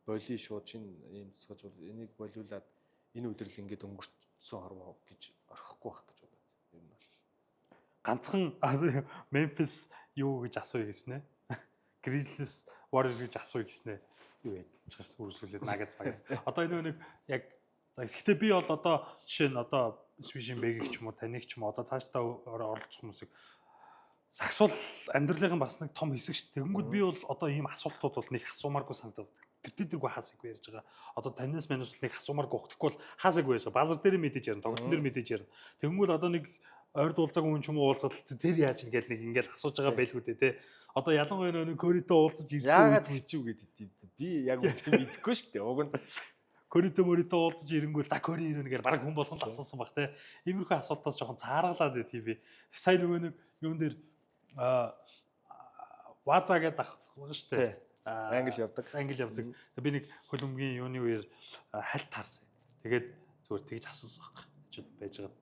болий шууд шинэ ийм дасгажуул энийг болиулаад энэ үдирэл ингээд өнгөрцсөн хорвоо гэж орхихгүй байх гэж бодод. Ер нь бол ганцхан Memphis юу гэж асууя гэснэ. Grizzlies Warriors гэж асууя гэснэ. Юу яаж гарсан үргэлжлүүлээд Nuggets Nuggets. Одоо энэ нэг яг за гэхдээ би бол одоо жишээ нь одоо Swishin Beg-ийг ч юм уу таныг ч юм уу одоо цаашдаа оролцох хүмүүсийг сагсуул амьдралын бас нэг том хэсэг шүү. Тэгэнгүүт би бол одоо ийм асуултууд бол нэг асуумааргүй санагдаад тэр дэргүй хаасайгүй ярьж байгаа. Одоо танаас манус нэг асуумааргүй тэгэхгүй бол хаасайгүй ярьж байгаа. Базар дээр мэдээж ярина, тоглолтын дээр мэдээж ярина. Тэгэнгүүт одоо нэг ойрд уулзаагүй хүн ч юм уу уулзаад тэр яаж ингээл нэг ингээл асууж байгаа байлгүй дээ те. Одоо ялангуяа нэг Коритой уулзаж ирсэн. Яагаад хичүү гэдэг би яг үнэ мэдэхгүй шүү дээ. Уг нь Коритой мөритөө уулзаж ирэнгүүл за Кори ирнэ гэр баг хүн болгон л асуусан баг те. Иймэрхүү асуултаас жоохон цааргалаад байт юм би. Сая нөгөө нэг юун дээр Ваза гэдэг ах байгаа шүү дээ. Англи явдаг. Англи явдаг. Би нэг хөлбөмбөгийн юуны үеэр хальт таарсан. Тэгээд зүгээр тэгж асуусан баг. Чид байж байгаа.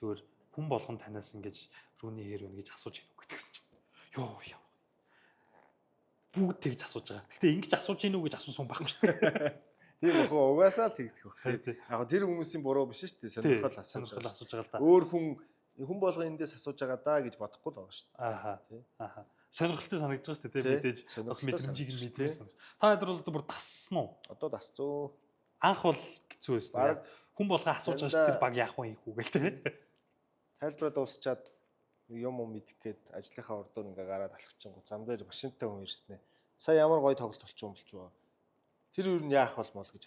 Зүгээр хүн болгон танаас ингэж рүүний хэр вэ гэж асууж ийн үг гэдгсэн чинь. Йоо яа. Бүгд тэгж асууж байгаа. Гэтэ ингэж асууж ийн үү гэж асуусан хүн байхгүй шүү дээ. Тийм өх угаасаа л тэгдэх бах. Яг тэр хүмүүсийн буруу биш шүү дээ. Сонирхол асууж байгаа л да. Өөр хүн болгон эндээс асууж байгаа даа гэж бодохгүй л байгаа шүү дээ. Аа. Сонирхолтой санагдаж байгаа шүү дээ. Мэдээж бас мэдрэмжийг нь мэдээс санаж. Та хэд бол бүр дассан уу? Одоо дасцуу. Анх бол хэцүү байсан. Хүн болгон асууж байгаа шүү дээ. Баг яах вэ ийхүү гэл тэ. Тайлбараа дуусчаад юм уу мэдэх гээд ажлынхаа урдуур ингээ гараад алхчихгоо зам дээр машинтай хүн ирсэн ээ. Сая ямар гоё тоглолт болчих юм болчих вэ? Тэр юу нь яах болмол гэж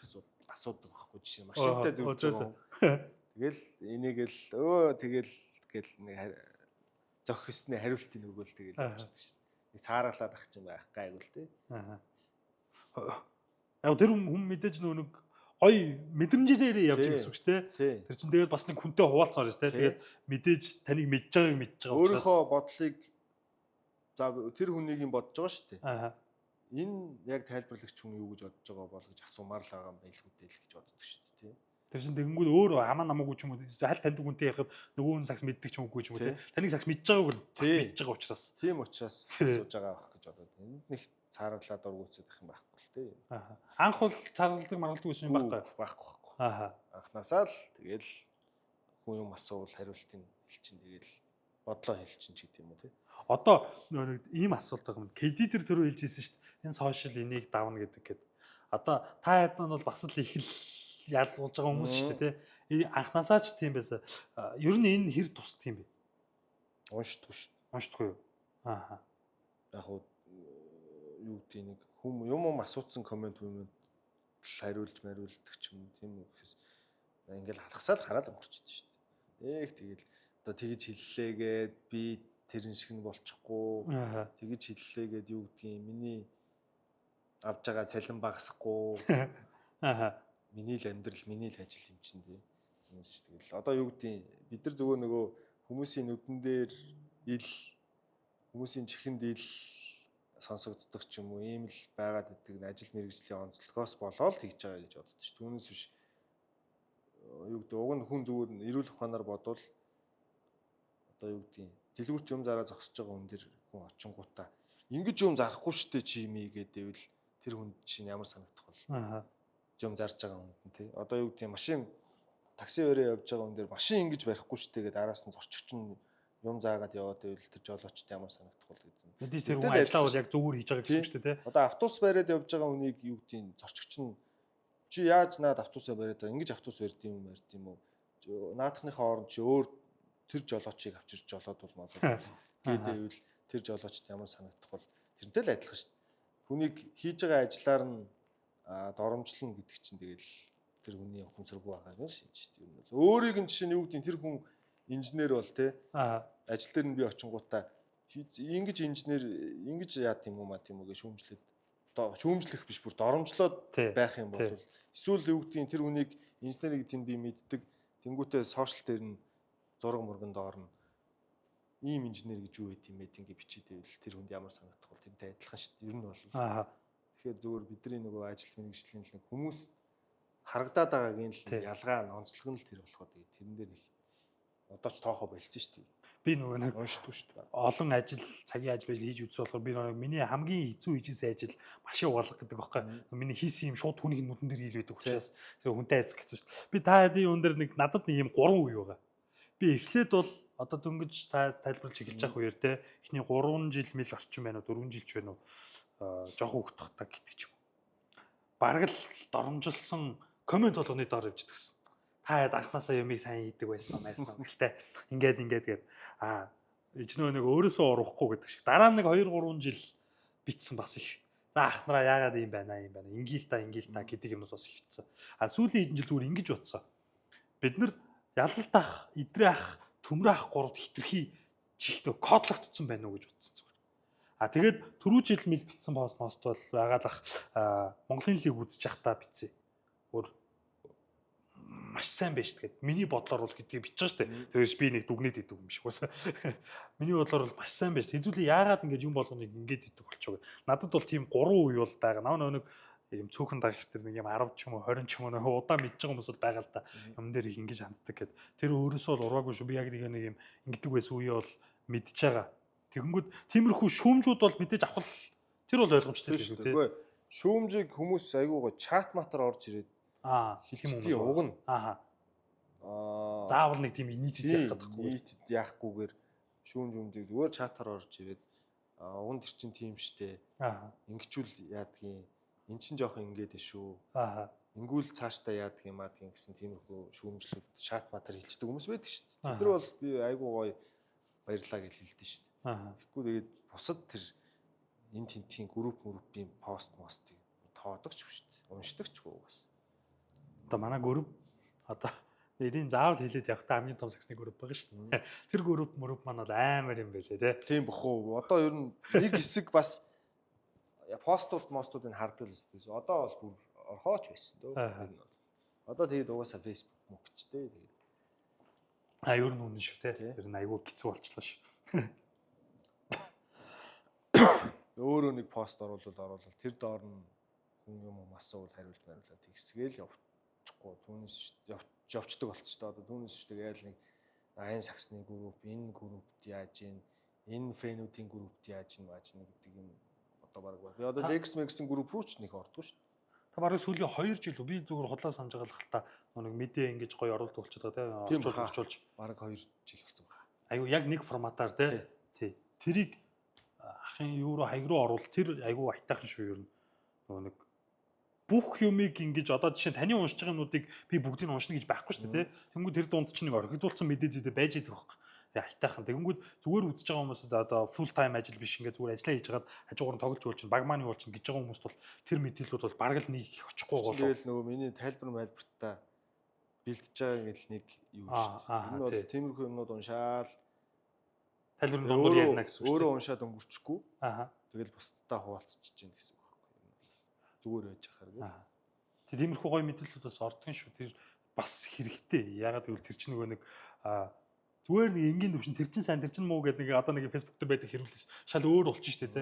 асуудаг байхгүй жишээ. Машинтай зөрж байгаа. Тэгэл энийг л өө тэгэл гэл нэг зохисны хариултыг өгөөл тэгэл явчихдаг шин. Нэг цааргалаад ах чинь байх гайгүй л тий. Аа. Яг тэр хүн мэдээж нэг гоё мэдрэмжээрээ явж байгаа гэсэн үг шүү дээ. Тэр чинь тэгээд бас нэг хүнтэй хуваалцаар шүү дээ. Тэгээд мэдээж таныг мэдж байгааг мэдж байгаа учраас өөрийнхөө бодлыг за тэр хүнийг юм бодож байгаа шүү дээ. Аа. Энэ яг тайлбарлагч хүн юу гэж бодож байгаа бол гэж асуумаар л байгаа юм байлгүй дээ л гэж боддог шүү дээ тий. Тэр чинь тэгэнгүүт өөр хамаа намаагүй ч юм уу аль таньдаг хүнтэй ярихад нөгөө хүн сагс мэддэг ч юм уу ч юм уу тий. Таныг сагс мэдж байгааг л мэдж байгаа учраас. Тийм учраас асууж байгаа байх гэж бодод. Энд нэг цааргалаад дургуйцаад их юм байхгүй л тий. Аа. Анх бол цааргалдаг маргалдаг байсан юм байхгүй. Байхгүй. Аа. Анхнаасаа л тэгэл хүн юм асуувал хариултыг хэлчин тэгэл бодлоо хэлчин ч гэдэг юм уу тий. Одоо нэг ийм асуулт байгаа юм. KD дээр түрүү хэлж ирсэн шүү дээ. Энэ сошиал энийг давна гэдэг гээд. Одоо та хэд нь бол бас л их л ялгуулж байгаа хүмүүс шүү дээ тий. Анхнаасаа ч тийм байсан. Ер нь энэ хэр тусдаг юм бэ? Уншдаггүй шүү. Уншдаггүй юу? Аа. Яг уу юу гэдэг нэг хүм юм асууцсан коммент юмд хариулж мариулдаг ч юм тийм үү гэхээс ингээл алхасаал хараад өнгөрчдөг шүү дээ. Ээх тэгэл одоо тэгж хэллээгээд би тэрэн шиг нь болчихгүй. Тэгж хэллээгээд юу гэдгийг миний авж байгаа цалин багасахгүй. Аа. Миний л амьдрал, миний л ажил юм чинь тий. Юмс тэгэл одоо юу гэдгийг бид нар зүгээр нөгөө хүмүүсийн нүдэн дээр ил хүмүүсийн чихэнд ил сонсогддог ч юм уу ийм л байгаад байдаг ажил мэргэжлийн онцлогоос болоод хийж байгаа гэж боддог ш. Түүнээс биш юу гэдэг уг нь хүн зүгээр эрүүл ухаанаар бодвол одоо юу гэдгийг дэлгүүрт юм зараа зогсож байгаа хүн дээр хүн очингуудаа ингэж юм зарахгүй штэ чи юм ийгээдэвэл тэр хүнд чинь ямар санагдах вэ? Аа. Юм зарж байгаа хүнд нь тий. Одоо юу гэдгийг машин такси өрөө явж байгаа хүн дээр машин ингэж барихгүй штэ гэдээ араас нь зорчигч нь юм заагаад яваад байвал тэр жолоочд ямар санагдах вэ гэдэг юм. Мэдээж тэр хүн ажлаа бол яг зөвөр хийж байгаа гэсэн үг шүү дээ, тий. Одоо автобус бариад явж байгаа хүнийг юу гэдгийг зорчигч нь чи яаж наад автобусаа бариад байгаа ингэж автобус барьд юм барьд юм уу? Наадхныхаа оронд чи өөр тэр жолоочийг авчирч жолоод бол молоо гэдээвэл тэр жолоочд ямар санагдах вэ? Тэрнтэй л адилхан шүү дээ. Хүнийг хийж байгаа ажлаар нь доромжлно гэдэг чинь тэгэл тэр хүний ухамсаргүй байгааг нь шинж шүү дээ. Ер нь бол өөрийг нь жишээ нь юу гэдгийг тэр хүн инженер бол те ажил дээр нь би очингуудаа ингэж инженер ингэж яад юм уу ма тийм үү гэж шүүмжлээд Одоо шүүмжлэх биш, бүр доромжлоод байх юм бол эсвэл юу гэдгийг тэр хүнийг инженерийг тэнд би мэддэг. Тэнгүүтээ сошиал дээр нь зураг мурган доор нь ийм инженер гэж юу байт юм бэ ингэ бичээд байвал тэр хүнд ямар санагдах вэ? Тэрнтэй адилхан шүү дээ. Ер нь бол. Тэгэхээр зөвхөн бидний нөгөө ажил мэргэжлийн л нэг хүмүүс харагдаад байгаагийн л ялгаа нь, онцлог нь л тэр болохоор тэгээд тэрэн дээр их одоо ч тоохоо болцсон шүү дээ. Би нөгөө нэг уншдаггүй шүү дээ. Олон ажил, цагийн ажил байж хийж үзсэн болохоор би нөгөө миний хамгийн хэцүү хийжсэн ажил машин угаалга гэдэг байхгүй. Миний хийсэн юм шууд хүний нүдэн дээр хийл байдаг учраас тэр хүнтэй харьцах гэсэн шүү дээ. Би та хэдийн юун дээр нэг надад нэг юм гурван үе байгаа. Би эхлээд бол одоо дөнгөж та тайлбарлаж эхэлж байгаа үеэр те эхний 3 жил мэл орчин байна уу, 4 жил ч байна уу, жоохон хөвгт тахта гэдэг ч юм. Бараг л доромжилсан comment болгоны доор явж гэсэн. Та яд анханасаа юмыг сайн хийдэг байсан уу, майсан уу гэлтэй. Ингээд ингээд гээд эжнөө нэг өөрөөсөө урахгүй гэдэг шиг. Дараа нэг 2 3 жил битсэн бас их. За ах нараа яагаад ийм байна, ийм байна. Ингээл та, ингээл та гэдэг юмнууд бас их битсэн. А сүүлийн хэдэн жил зүгээр ингэж бодсон. Бид нар ялалт ах, идрээ ах, төмрөө ах гуравт хитрхи чихтэй кодлогдсон байна уу гэж бодсон зүгээр. А тэгээд түрүү жил мэл битсэн пост мост бол байгаа л ах, Монголын лиг үзэж явахдаа битсэн. Өөр маш сайн байж тэгээд миний бодлоор бол гэдгийг бичиж байгаа шүү дээ. Тэгээс би нэг дүгнээд идэг юм шиг бас. Миний бодлоор бол маш сайн байж. Хэдүүлээ яагаад ингэж юм болгоныг ингэж идэг болчихоо гэ. Надад бол тийм 3 үе бол байгаа. Наа нэг юм цөөхөн дагагч тэр нэг юм 10 ч юм уу 20 ч юм уу нэг удаан мэдж байгаа хүмүүс бол байгаа л да. Юм дээр их ингэж ханддаг гэд. Тэр өөрөөсөө бол ураагүй шүү. Би яг нэг юм ингэдэг байсан үе бол мэдж байгаа. Тэгэнгүүт тиймэрхүү шүүмжүүд бол мэдээж авах тэр бол ойлгомжтой шүү дээ. Үгүй шүүмжийг хүмүүс айгуугаа чат матар орж ирээд хэлчихдэг уг нь. Аа. Заавал нэг тийм нийтэд яах гэдэггүй. Нийтэд яахгүйгээр шүүмж юмдыг зүгээр чатаар орж ирээд уг нь тэр чин тийм штэ. Аа. Ингэчүүл яадгийн. Эн чин жоохон ингээд шүү. Аа. Ингүүл цаашдаа яадаг юм аадгийн гэсэн тиймэрхүү шүүмжлүүд чат матар хэлчихдэг хүмүүс байдаг шүү дээ. Тэд нар бол би айгуу гоё баярлаа гэж хэлдэг шүү дээ. Аа. Тэгэхгүй тэгээд бусад тэр энэ тентхийн групп мөрөпийн пост мостыг тоодогч шүү дээ. Уншдаг ч үгүй бас. Одоо манай групп одоо нэрийн заавал хэлээд явахдаа хамгийн том саксны групп байгаа шүү дээ. Тэр групп мөрөп маань бол амар юм байлээ те. Тийм бох уу. Одоо ер нь нэг хэсэг бас постууд мостуудыг хардаг л өстэй. Одоо бол бүр орхооч байсан дөө. Одоо тэгээд угаасаа Facebook мөгчтэй тэгээд. А ер нь үнэн шүү те. Тэр нь айгүй хэцүү болчлоо шүү. Өөрөө нэг пост оруулал тэр доор нь хүн юм асуувал хариулт мариулаад тэгсгээл явчихгүй. Түүнээс явцдаг болчих шүү дээ. Одоо түүнээс шүү дээ. Тэгэл нэг айн саксны групп, энэ группт яаж ийн, энэ фэнүүдийн группт яаж ийн, мааж ийн гэдэг юм одоо баг баг. Би одоо Lex Max-ийн групп рүү ч нэг ордгоо шүү дээ. Та бараг сүүлийн 2 жил үү? Би зүгээр худлаа санаж байгаа л та нэг мэдээ ингэж гоё оруулалт болчиход байгаа тийм орчуулж бараг 2 жил болсон байна. Айгу яг нэг форматаар тий. Тий. Тэрийг ахын юу руу хаяг руу оруул тэр айгу айтайхан шүү ер нь. Нөгөө нэг бүх юмыг ингэж одоо жишээ нь таны уншиж байгаа юмнуудыг би бүгдийг нь уншина гэж байхгүй шүү дээ тий. Тэнгүүд тэр дунд чинь нэг орхигдуулсан мэдээ зүйдэ байж идэх байхгүй. Тэгээ айтайхан. Тэгэнгүүт зүгээр үзэж байгаа хүмүүсд одоо full time ажил биш ингээд зүгээр ажиллаа хийж хагаад хажуугаар нь тоглож болж баг маань юу болчихно гэж байгаа хүмүүст бол тэр мэдээллүүд бол бараг л нэг их очихгүй болов. Тэгэл нөгөө миний тайлбар майлбартаа бэлтэж байгаа ингээд нэг юу шүү дээ. Энэ бол тиймэрхүү юмнууд уншаал тайлбарын дундуур ярина гэсэн үг шүү дээ. Өөрөө уншаад өнгөрчихгүй. Аа. Тэгэл бусдаа хуваалцчихж гин гэсэн үг байхгүй юм бол. Зүгээр байж ахаар гэх. Тэг тиймэрхүү гоё мэдээллүүд бас ордгон шүү. Тэр бас хэрэгтэй. Ягаад гэвэл тэр чинь нөгөө нэг зүгээр нэг энгийн төвшин тэр чинь сайн тэр чинь муу гэдэг нэг одоо нэг Facebook дээр байдаг хэрүүлээс шал өөр болчих шүү дээ тий.